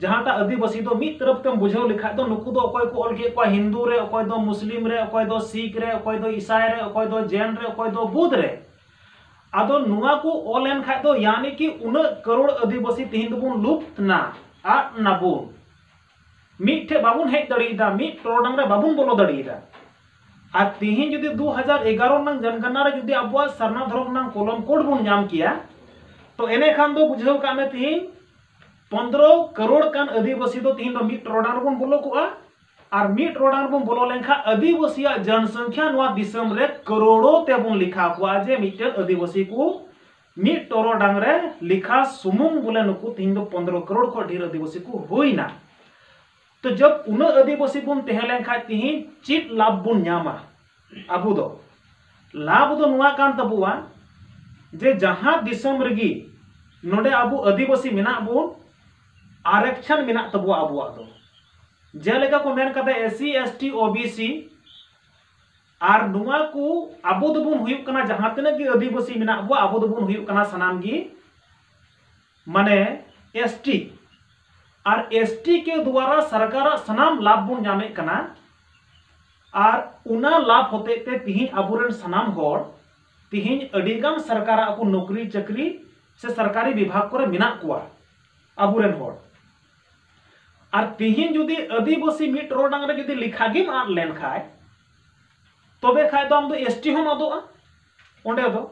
ᱡᱟᱦᱟᱸᱴᱟᱜ ᱟᱹᱫᱤᱵᱟᱹᱥᱤ ᱫᱚ ᱢᱤᱫ ᱛᱚᱨᱚᱯ ᱛᱮᱢ ᱵᱩᱡᱷᱟᱹᱣ ᱞᱮᱠᱷᱟᱡ ᱫᱚ ᱱᱩᱠᱩ ᱫᱚ ᱚᱠᱚᱭ ᱠᱚ ᱚᱞ ᱠᱮᱫ ᱠᱚᱣᱟ, ᱦᱤᱱᱫᱩ ᱨᱮ, ᱚᱠᱚᱭ ᱫᱚ ᱢᱩᱥᱞᱤᱢ ᱨᱮ, ᱚᱠᱚᱭ ᱫᱚ ᱥᱤᱠᱷ ᱨᱮ, ᱚᱠᱚᱭ ᱫᱚ ᱤᱥᱟᱭ ᱨᱮ, ᱚᱠᱚᱭ ᱫᱚ ᱡᱮᱱ ᱨᱮ, ᱚᱠᱚᱭ ᱫᱚ ᱵᱩᱫᱷ ᱨᱮ᱾ ᱟᱫᱚ ᱱᱚᱣᱟ ᱠᱚ ᱚᱞ ᱮᱱ ᱠᱷᱟᱡ ᱫᱚ ᱭᱟᱱᱤ ᱠᱤ ᱩᱱᱟᱹᱜ ᱠᱟᱨᱳᱲ ᱟᱹᱫᱤᱵᱟᱹᱥᱤ ᱛᱤᱦᱤᱧ ᱫᱚᱵᱚᱱ ᱞᱩᱯᱛ ᱱᱟ, ᱟᱫ ᱱᱟᱵᱚᱱ, ᱢᱤᱫ ᱴᱷᱮᱡ ᱵᱟᱵᱚᱱ ᱦᱮᱡ ᱫᱟᱲᱮᱭᱟᱫᱟ, ᱢᱤᱫ ᱴᱚᱨᱚᱰᱟᱝ ᱨᱮ ᱵᱟᱵᱚᱱ ᱵᱚᱞᱚ ᱫᱟᱲᱮᱭᱟᱫᱟ᱾ ᱟᱨ ᱛᱤᱦᱤᱧ ᱡᱩᱫᱤ ᱫᱩ ᱦᱟᱡᱟᱨ ᱮᱜᱟᱨᱚ ᱨᱮᱱᱟᱝ ᱡᱚᱱᱜᱚᱱᱱᱟ ᱨᱮ ᱡᱩᱫᱤ ᱟᱵᱚᱣᱟᱜ ᱥᱟᱨᱱᱟ ᱫᱷᱚᱨᱚᱢ ᱨᱮᱱᱟᱝ ᱠᱚᱞᱚᱢ ᱠᱳᱰ ᱵᱚᱱ ᱧᱟᱢ ᱠᱮᱭᱟ, ᱛᱚ ᱮᱱᱮᱠᱷᱟᱱ ᱫᱚ ᱵᱩᱡᱷᱟᱹᱣ ᱠᱟᱜ ᱢᱮ ᱛᱤᱦᱤᱧ ᱯᱚᱱᱫᱽᱨᱚ ᱠᱟᱨᱳᱲ ᱠᱟᱱ ᱟᱹᱫᱤᱵᱟᱹᱥᱤ ᱫᱚ ᱛᱤᱦᱤᱧ ᱫᱚ ᱢᱤᱫ ᱴᱚᱨᱚᱰᱟᱝ ᱨᱮᱵᱚᱱ ᱵᱚᱞᱚ ᱠᱚᱜᱼᱟ᱾ ᱟᱨ ᱢᱤᱫ ᱴᱚᱨᱚᱰᱟᱝ ᱨᱮᱵᱚᱱ ᱵᱚᱞᱚ ᱞᱮᱱᱠᱷᱟᱱ ᱟᱹᱫᱤᱵᱟᱹᱥᱤᱭᱟᱜ ᱡᱚᱱᱥᱚᱝᱠᱷᱟ ᱱᱚᱣᱟ ᱫᱤᱥᱚᱢ ᱨᱮ ᱠᱟᱨᱳᱲᱚ ᱛᱮᱵᱚᱱ ᱞᱮᱠᱷᱟ ᱠᱚᱣᱟ, ᱡᱮ ᱢᱤᱫᱴᱮᱱ ᱟᱹᱫᱤᱵᱟᱹᱥᱤ ᱠᱚ ᱢᱤᱫ ᱴᱚᱨᱚᱰᱟᱝ ᱨᱮ ᱞᱮᱠᱷᱟ ᱥᱩᱢᱩᱝ ᱵᱚᱞᱮ ᱱᱩᱠᱩ ᱛᱤᱦᱤᱧ ᱫᱚ ᱯᱚᱱᱫᱽᱨᱚ ᱠᱟᱨᱳᱲ ᱠᱷᱚᱱ ᱰᱷᱮᱨ ᱟᱹᱫᱤᱵᱟᱹᱥᱤ ᱠᱚ ᱦᱩᱭᱱᱟ᱾ ᱛᱚ ᱡᱚᱵ ᱩᱱᱟᱹᱜ ᱟᱹᱫᱤᱵᱟᱹᱥᱤ ᱵᱚᱱ ᱛᱟᱦᱮᱸ ᱞᱮᱱᱠᱷᱟᱱ ᱛᱤᱦᱤᱧ ᱪᱮᱫ ᱞᱟᱵᱷ ᱵᱚᱱ ᱧᱟᱢᱟ? ᱟᱵᱚ ᱫᱚ ᱞᱟᱵᱷ ᱫᱚ ᱱᱚᱣᱟ ᱠᱟᱱ ᱛᱟᱵᱚᱣᱟ ᱡᱮ ᱡᱟᱦᱟᱸ ᱫᱤᱥᱚᱢ ᱨᱮᱜᱮ ᱱᱚᱰᱮ ᱟᱵᱚ ᱟᱹᱫᱤᱵᱟᱹᱥᱤ ᱢᱮᱱᱟᱜ ᱵᱚᱱ, ᱟᱨᱮᱠᱥᱚᱱ ᱢᱮᱱᱟᱜ ᱛᱟᱵᱚᱣᱟ ᱟᱵᱚᱣᱟᱜ ᱫᱚ᱾ ᱡᱮᱞᱮᱠᱟ ᱠᱚ ᱢᱮᱱ ᱠᱟᱫᱟ S C, S T, O B C, ᱟᱨ ᱱᱚᱣᱟ ᱠᱚ ᱟᱵᱚ ᱫᱚᱵᱚᱱ ᱦᱩᱭᱩᱜ ᱠᱟᱱᱟ ᱡᱟᱦᱟᱸ ᱛᱤᱱᱟᱹᱜ ᱜᱮ ᱟᱹᱫᱤᱵᱟᱹᱥᱤ ᱢᱮᱱᱟᱜ ᱵᱚᱣᱟ, ᱟᱵᱚ ᱫᱚᱵᱚᱱ ᱦᱩᱭᱩᱜ ᱠᱟᱱᱟ ᱥᱟᱱᱟᱢ ᱜᱮ ᱢᱟᱱᱮ ᱮᱥ ᱴᱤ᱾ ᱟᱨ ᱮᱥ ᱴᱤ ᱠᱮ ᱫᱩᱣᱟᱨᱟ ᱥᱚᱨᱠᱟᱨᱟᱜ ᱥᱟᱱᱟᱢ ᱞᱟᱵᱷ ᱵᱚᱱ ᱧᱟᱢᱮᱫ ᱠᱟᱱᱟ᱾ ᱟᱨ ᱚᱱᱟ ᱞᱟᱵᱷ ᱦᱚᱛᱮᱡ ᱛᱮ ᱛᱤᱦᱤᱧ ᱟᱵᱚᱨᱮᱱ ᱥᱟᱱᱟᱢ ᱦᱚᱲ ᱛᱤᱦᱤᱧ ᱟᱹᱰᱤᱜᱟᱱ ᱥᱚᱨᱠᱟᱨᱟᱜ ᱠᱚ ᱱᱚᱠᱨᱤ ᱪᱟᱹᱠᱨᱤ ᱥᱮ ᱥᱚᱨᱠᱟᱨᱤ ᱵᱤᱵᱷᱟᱜᱽ ᱠᱚᱨᱮ ᱢᱮᱱᱟᱜ ᱠᱚᱣᱟ ᱟᱵᱚᱨᱮᱱ ᱦᱚᱲ᱾ ᱟᱨ ᱛᱤᱦᱤᱧ ᱡᱩᱫᱤ ᱟᱹᱫᱤᱵᱟᱹᱥᱤ ᱢᱤᱫ ᱴᱚᱨᱚᱰᱟᱝ ᱨᱮ ᱡᱩᱫᱤ ᱞᱮᱠᱷᱟ ᱜᱮᱢ ᱟᱫ ᱞᱮᱱᱠᱷᱟᱡ, ᱛᱚᱵᱮ ᱠᱷᱟᱡ ᱫᱚ ᱟᱢ ᱫᱚ ᱮᱥ ᱴᱤ ᱦᱚᱸᱢ ᱟᱫᱚᱜᱼᱟ ᱚᱸᱰᱮ ᱫᱚ᱾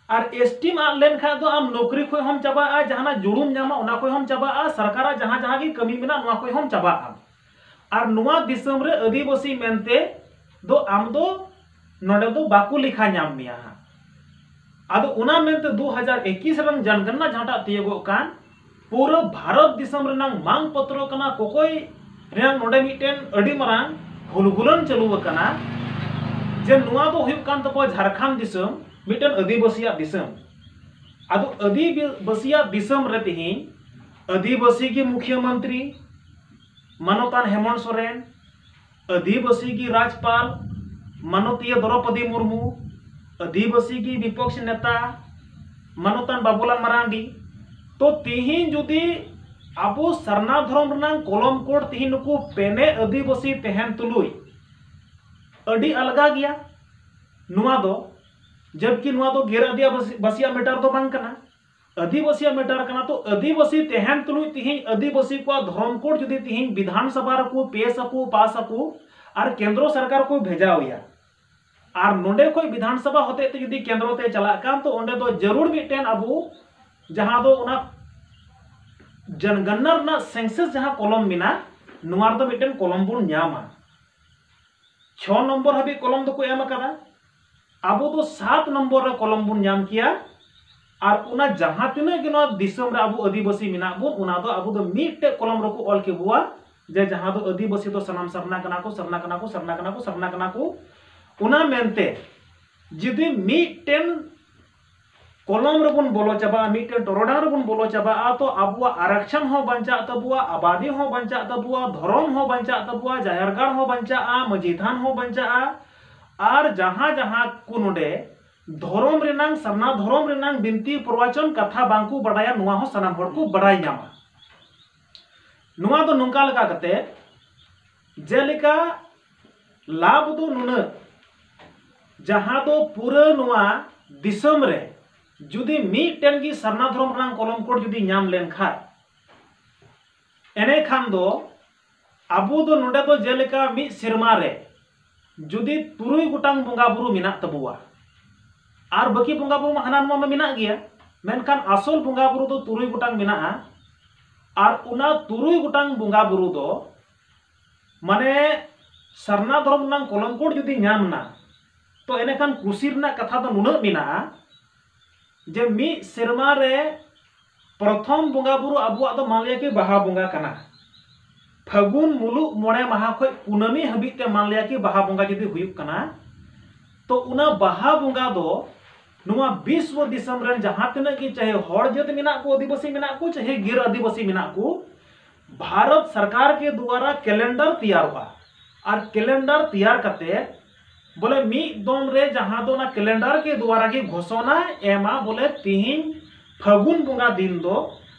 ᱟᱨ ᱮᱥ ᱴᱤᱢ ᱟᱫ ᱞᱮᱱᱠᱷᱟᱡ ᱫᱚ ᱟᱢ ᱱᱚᱠᱨᱤ ᱠᱷᱚᱡ ᱦᱚᱸᱢ ᱪᱟᱵᱟᱜᱼᱟ, ᱡᱟᱦᱟᱱᱟᱜ ᱡᱩᱲᱩᱢ ᱧᱟᱢᱟ ᱚᱱᱟ ᱠᱷᱚᱡ ᱦᱚᱸᱢ ᱪᱟᱵᱟᱜᱼᱟ, ᱥᱚᱨᱠᱟᱨᱟᱜ ᱡᱟᱦᱟᱸ ᱡᱟᱦᱟᱸ ᱜᱮ ᱠᱟᱹᱢᱤ ᱢᱮᱱᱟᱜ ᱱᱚᱣᱟ ᱠᱷᱚᱡ ᱦᱚᱸᱢ ᱪᱟᱵᱟᱜᱼᱟ᱾ ᱟᱨ ᱱᱚᱣᱟ ᱫᱤᱥᱚᱢ ᱨᱮ ᱟᱹᱫᱤᱵᱟᱹᱥᱤ ᱢᱮᱱᱛᱮ ᱫᱚ ᱟᱢ ᱫᱚ ᱱᱚᱰᱮ ᱫᱚ ᱵᱟᱠᱚ ᱞᱮᱠᱷᱟ ᱧᱟᱢ ᱢᱮᱭᱟ ᱦᱟᱸᱜ᱾ ᱟᱫᱚ ᱚᱱᱟ ᱢᱮᱱᱛᱮ ᱫᱩ ᱦᱟᱡᱟᱨ ᱮᱠᱤᱥ ᱨᱮᱱ ᱡᱚᱱᱜᱚᱱᱱᱟ ᱡᱟᱦᱟᱸᱴᱟᱜ ᱛᱤᱭᱳᱜᱚᱜ ᱠᱟᱱ, ᱯᱩᱨᱟᱹ ᱵᱷᱟᱨᱚᱛ ᱫᱤᱥᱚᱢ ᱨᱮᱱᱟᱝ ᱢᱟᱝ ᱯᱚᱛᱨᱚ ᱠᱟᱱᱟ ᱠᱚᱠᱚᱭ ᱨᱮᱱᱟᱝ ᱱᱚᱰᱮ ᱢᱤᱫᱴᱮᱱ ᱟᱹᱰᱤ ᱢᱟᱨᱟᱝ ᱦᱩᱞᱜᱩᱞᱟᱹᱱ ᱪᱟᱹᱞᱩ ᱟᱠᱟᱱᱟ, ᱡᱮ ᱱᱚᱣᱟ ᱫᱚ ᱦᱩᱭᱩᱜ ᱠᱟᱱ ᱛᱟᱠᱚᱣᱟ ᱡᱷᱟᱲᱠᱷᱚᱸᱰ ᱫᱤᱥᱚᱢ, ᱢᱤᱫᱴᱮᱱ ᱟᱹᱫᱤᱵᱟᱹᱥᱤᱭᱟᱜ ᱫᱤᱥᱚᱢ᱾ ᱟᱫᱚ ᱟᱹᱫᱤᱵᱟᱹᱥᱤᱭᱟᱜ ᱫᱤᱥᱚᱢ ᱨᱮ ᱛᱮᱦᱮᱧ ᱟᱹᱫᱤᱵᱟᱹᱥᱤ ᱜᱮ ᱢᱩᱠᱷᱭᱟᱹ ᱢᱚᱱᱛᱨᱤ, ᱢᱟᱱᱚᱛᱟᱱ ᱦᱮᱢᱚᱱᱛ ᱥᱚᱨᱮᱱ, ᱟᱹᱫᱤᱵᱟᱹᱥᱤ ᱜᱮ ᱨᱟᱡᱽᱯᱟᱞ, ᱢᱟᱱᱚᱛᱤᱭᱟᱹ ᱫᱨᱚᱯᱚᱫᱤ ᱢᱩᱨᱢᱩ, ᱟᱹᱫᱤᱵᱟᱹᱥᱤ ᱜᱮ ᱵᱤᱯᱚᱠᱥ ᱱᱮᱛᱟ, ᱢᱟᱱᱚᱛᱟᱱ ᱵᱟᱵᱩᱞᱟᱞ ᱢᱟᱨᱟᱱᱰᱤ᱾ ᱛᱚ ᱛᱤᱦᱤᱧ ᱡᱩᱫᱤ ᱟᱵᱚ ᱥᱟᱨᱱᱟ ᱫᱷᱚᱨᱚᱢ ᱨᱮᱱᱟᱝ ᱠᱚᱞᱚᱢ ᱠᱳᱰ ᱛᱤᱦᱤᱧ ᱱᱩᱠᱩ ᱯᱮᱱᱮ ᱟᱹᱫᱤᱵᱟᱹᱥᱤ ᱛᱟᱦᱮᱱ ᱛᱩᱞᱩᱡ ᱟᱹᱰᱤ ᱟᱞᱜᱟ ᱜᱮᱭᱟ᱾ ᱱᱚᱣᱟ ᱫᱚ ᱡᱚᱵᱠᱤ ᱱᱚᱣᱟ ᱫᱚ ᱜᱮᱨ ᱟᱹᱫᱤᱵᱟᱹᱥᱤᱭᱟᱜ ᱢᱮᱴᱟᱨ ᱫᱚ ᱵᱟᱝ ᱠᱟᱱᱟ, ᱟᱹᱫᱤᱵᱟᱹᱥᱤᱭᱟᱜ ᱢᱮᱴᱟᱨ ᱠᱟᱱᱟ᱾ ᱛᱚ ᱟᱹᱫᱤᱵᱟᱹᱥᱤ ᱛᱟᱦᱮᱱ ᱛᱩᱞᱩᱡ ᱛᱤᱦᱤᱧ ᱟᱹᱫᱤᱵᱟᱹᱥᱤ ᱠᱚᱣᱟᱜ ᱫᱷᱚᱨᱚᱢ ᱠᱳᱰ ᱡᱩᱫᱤ ᱛᱤᱦᱤᱧ ᱵᱤᱫᱷᱟᱱ ᱥᱚᱵᱷᱟ ᱨᱮᱠᱚ ᱯᱮᱥ ᱟᱠᱚ, ᱯᱟᱥ ᱟᱠᱚ ᱟᱨ ᱠᱮᱱᱫᱨᱚ ᱥᱚᱨᱠᱟᱨ ᱠᱚ ᱵᱷᱮᱡᱟᱣ ᱮᱭᱟ, ᱟᱨ ᱱᱚᱰᱮ ᱠᱷᱚᱱ ᱵᱤᱫᱷᱟᱱ ᱥᱚᱵᱷᱟ ᱦᱚᱛᱮᱡ ᱛᱮ ᱡᱩᱫᱤ ᱠᱮᱱᱫᱨᱚ ᱛᱮ ᱪᱟᱞᱟᱜ ᱠᱟᱱ, ᱛᱚ ᱚᱸᱰᱮ ᱫᱚ ᱡᱟᱹᱨᱩᱲ ᱢᱤᱫᱴᱮᱱ ᱟᱵᱚ ᱡᱟᱦᱟᱸ ᱫᱚ ᱚᱱᱟ ᱡᱚᱱᱜᱚᱱᱱᱟ ᱨᱮᱱᱟᱜ census ᱡᱟᱦᱟᱸ ᱠᱚᱞᱚᱢ ᱢᱮᱱᱟᱜ, ᱱᱚᱣᱟ ᱨᱮᱫᱚ ᱢᱤᱫᱴᱮᱱ ᱠᱚᱞᱚᱢ ᱵᱚᱱ ᱧᱟᱢᱟ᱾ ᱪᱷᱚ ᱱᱚᱢᱵᱚᱨ ᱦᱟᱹᱵᱤᱡ ᱠᱚᱞᱚᱢ ᱫᱚᱠᱚ ᱮᱢ ᱟᱠᱟᱫᱟ, ᱟᱵᱚ ᱫᱚ ᱥᱟᱛ ᱱᱚᱢᱵᱚᱨ ᱨᱮ ᱠᱚᱞᱚᱢ ᱵᱚᱱ ᱧᱟᱢ ᱠᱮᱭᱟ᱾ ᱟᱨ ᱚᱱᱟ ᱡᱟᱦᱟᱸ ᱛᱤᱱᱟᱹᱜ ᱜᱮ ᱱᱚᱣᱟ ᱫᱤᱥᱚᱢ ᱨᱮ ᱟᱵᱚ ᱟᱹᱫᱤᱵᱟᱹᱥᱤ ᱢᱮᱱᱟᱜ ᱵᱚᱱ, ᱚᱱᱟ ᱫᱚ ᱟᱵᱚ ᱫᱚ ᱢᱤᱫᱴᱮᱡ ᱠᱚᱞᱚᱢ ᱨᱮᱠᱚ ᱚᱞ ᱠᱮᱵᱚᱣᱟ ᱡᱮ ᱡᱟᱦᱟᱸ ᱫᱚ ᱟᱹᱫᱤᱵᱟᱹᱥᱤ ᱫᱚ ᱥᱟᱱᱟᱢ ᱥᱟᱨᱱᱟ ᱠᱟᱱᱟ ᱠᱚ, ᱥᱟᱨᱱᱟ ᱠᱟᱱᱟ ᱠᱚ, ᱥᱟᱨᱱᱟ ᱠᱟᱱᱟ ᱠᱚ, ᱥᱟᱨᱱᱟ ᱠᱟᱱᱟ ᱠᱚ᱾ ᱚᱱᱟ ᱢᱮᱱᱛᱮ ᱡᱩᱫᱤ ᱢᱤᱫᱴᱮᱱ ᱠᱚᱞᱚᱢ ᱨᱮᱵᱚᱱ ᱵᱚᱞᱚ ᱪᱟᱵᱟᱜᱼᱟ, ᱢᱤᱫᱴᱮᱱ ᱴᱚᱨᱚᱰᱟᱝ ᱨᱮᱵᱚᱱ ᱵᱚᱞᱚ ᱪᱟᱵᱟᱜᱼᱟ, ᱛᱚ ᱟᱵᱚᱣᱟᱜ ᱟᱨᱟᱠᱪᱷᱚᱱ ᱦᱚᱸ ᱵᱟᱧᱪᱟᱜ ᱛᱟᱵᱚᱣᱟ, ᱟᱵᱟᱫᱤ ᱦᱚᱸ ᱵᱟᱧᱪᱟᱜ ᱛᱟᱵᱚᱣᱟ, ᱫᱷᱚᱨᱚᱢ ᱦᱚᱸ ᱵᱟᱧᱪᱟᱜ ᱛᱟᱵᱚᱣᱟ, ᱡᱟᱦᱮᱨ ᱜᱟᱲ ᱦᱚᱸ ᱵᱟᱧᱪᱟᱜᱼᱟ, ᱢᱟᱹᱡᱷᱤ ᱛᱷᱟᱱ ᱦᱚᱸ ᱵᱟᱧᱪᱟᱜᱼᱟ᱾ ᱟᱨ ᱡᱟᱦᱟᱸ ᱡᱟᱦᱟᱸ ᱠᱚ ᱱᱚᱰᱮ ᱫᱷᱚᱨᱚᱢ ᱨᱮᱱᱟᱝ, ᱥᱟᱨᱱᱟ ᱫᱷᱚᱨᱚᱢ ᱨᱮᱱᱟᱝ ᱵᱤᱱᱛᱤ ᱯᱨᱚᱵᱚᱪᱚᱱ ᱠᱟᱛᱷᱟ ᱵᱟᱝᱠᱚ ᱵᱟᱰᱟᱭᱟ, ᱱᱚᱣᱟ ᱦᱚᱸ ᱥᱟᱱᱟᱢ ᱦᱚᱲ ᱠᱚ ᱵᱟᱰᱟᱭ ᱧᱟᱢᱟ᱾ ᱱᱚᱣᱟ ᱫᱚ ᱱᱚᱝᱠᱟ ᱞᱮᱠᱟ ᱠᱟᱛᱮ, ᱡᱮᱞᱮᱠᱟ ᱞᱟᱵᱷ ᱫᱚ ᱱᱩᱱᱟᱹᱜ, ᱡᱟᱦᱟᱸ ᱫᱚ ᱯᱩᱨᱟᱹ ᱱᱚᱣᱟ ᱫᱤᱥᱚᱢ ᱨᱮ ᱡᱩᱫᱤ ᱢᱤᱫᱴᱮᱱ ᱜᱮ ᱥᱟᱨᱱᱟ ᱫᱷᱚᱨᱚᱢ ᱨᱮᱱᱟᱜ ᱠᱚᱞᱚᱢ ᱠᱳᱰ ᱡᱩᱫᱤ ᱧᱟᱢ ᱞᱮᱱᱠᱷᱟᱱ, ᱮᱱᱮᱠᱷᱟᱱ ᱫᱚ ᱟᱵᱚ ᱫᱚ ᱱᱚᱰᱮ ᱫᱚ ᱡᱮᱞᱮᱠᱟ ᱢᱤᱫ ᱥᱮᱨᱢᱟ ᱨᱮ ᱡᱩᱫᱤ ᱛᱩᱨᱩᱭ ᱜᱚᱴᱟᱝ ᱵᱚᱸᱜᱟ ᱵᱩᱨᱩ ᱢᱮᱱᱟᱜ ᱛᱟᱵᱚᱣᱟ, ᱟᱨ ᱵᱟᱹᱠᱤ ᱵᱚᱸᱜᱟ ᱵᱩᱨᱩ ᱢᱟ ᱦᱟᱱᱟ ᱱᱚᱣᱟ ᱢᱟ ᱢᱮᱱᱟᱜ ᱜᱮᱭᱟ, ᱢᱮᱱᱠᱷᱟᱱ ᱟᱥᱚᱞ ᱵᱚᱸᱜᱟ ᱵᱩᱨᱩ ᱫᱚ ᱛᱩᱨᱩᱭ ᱜᱚᱴᱟᱝ ᱢᱮᱱᱟᱜᱼᱟ᱾ ᱟᱨ ᱚᱱᱟ ᱛᱩᱨᱩᱭ ᱜᱚᱴᱟᱝ ᱵᱚᱸᱜᱟ ᱵᱩᱨᱩ ᱫᱚ ᱢᱟᱱᱮ ᱥᱟᱨᱱᱟ ᱫᱷᱚᱨᱚᱢ ᱨᱮᱱᱟᱜ ᱠᱚᱞᱚᱢ ᱠᱳᱰ ᱡᱩᱫᱤ ᱧᱟᱢ ᱮᱱᱟ, ᱛᱚ ᱮᱱᱮᱠᱷᱟᱱ ᱠᱩᱥᱤ ᱨᱮᱱᱟᱜ ᱠᱟᱛᱷᱟ ᱫᱚ ᱱᱩᱱᱟᱹᱜ ᱢᱮᱱᱟᱜᱼᱟ ᱡᱮ ᱢᱤᱫ ᱥᱮᱨᱢᱟ ᱨᱮ ᱯᱨᱚᱛᱷᱚᱢ ᱵᱚᱸᱜᱟ ᱵᱩᱨᱩ ᱟᱵᱚᱣᱟᱜ ᱫᱚ ᱢᱟᱱᱞᱤᱭᱟ ᱠᱤ ᱵᱟᱦᱟ ᱵᱚᱸᱜᱟ ᱠᱟᱱᱟ᱾ ᱯᱷᱟᱹᱜᱩᱱ ᱢᱩᱞᱩᱜ ᱢᱚᱬᱮ ᱢᱟᱦᱟ ᱠᱷᱚᱱ ᱠᱩᱱᱟᱹᱢᱤ ᱦᱟᱹᱵᱤᱡ ᱛᱮ ᱢᱟᱱᱞᱤᱭᱟ ᱠᱤ ᱵᱟᱦᱟ ᱵᱚᱸᱜᱟ ᱡᱩᱫᱤ ᱦᱩᱭᱩᱜ ᱠᱟᱱᱟ, ᱛᱚ ᱚᱱᱟ ᱵᱟᱦᱟ ᱵᱚᱸᱜᱟ ᱫᱚ ᱱᱚᱣᱟ ᱵᱤᱥᱣᱚ ᱫᱤᱥᱚᱢ ᱨᱮᱱ ᱡᱟᱦᱟᱸ ᱛᱤᱱᱟᱹᱜ ᱜᱮ ᱪᱟᱦᱮ ᱦᱚᱲ ᱡᱟᱹᱛ ᱢᱮᱱᱟᱜ ᱠᱚ, ᱟᱹᱫᱤᱵᱟᱹᱥᱤ ᱢᱮᱱᱟᱜ ᱠᱚ, ᱪᱟᱦᱮ ᱜᱮᱨ ᱟᱹᱫᱤᱵᱟᱹᱥᱤ ᱢᱮᱱᱟᱜ ᱠᱚ, ᱵᱷᱟᱨᱚᱛ ᱥᱚᱨᱠᱟᱨ ᱠᱮ ᱫᱩᱣᱟᱨᱟ ᱠᱮᱞᱮᱱᱰᱟᱨ ᱛᱮᱭᱟᱨᱚᱜᱼᱟ᱾ ᱟᱨ ᱠᱮᱞᱮᱱᱰᱟᱨ ᱛᱮᱭᱟᱨ ᱠᱟᱛᱮ ᱵᱚᱞᱮ ᱢᱤᱫ ᱫᱚᱢ ᱨᱮ ᱡᱟᱦᱟᱸ ᱫᱚ ᱚᱱᱟ ᱠᱮᱞᱮᱱᱰᱟᱨ ᱠᱮ ᱫᱩᱣᱟᱨᱟ ᱜᱮ ᱜᱷᱳᱥᱚᱱᱟ ᱮᱢᱟ, ᱵᱚᱞᱮ ᱛᱤᱦᱤᱧ ᱯᱷᱟᱹᱜᱩᱱ ᱵᱚᱸᱜᱟ ᱫᱤᱱ ᱫᱚ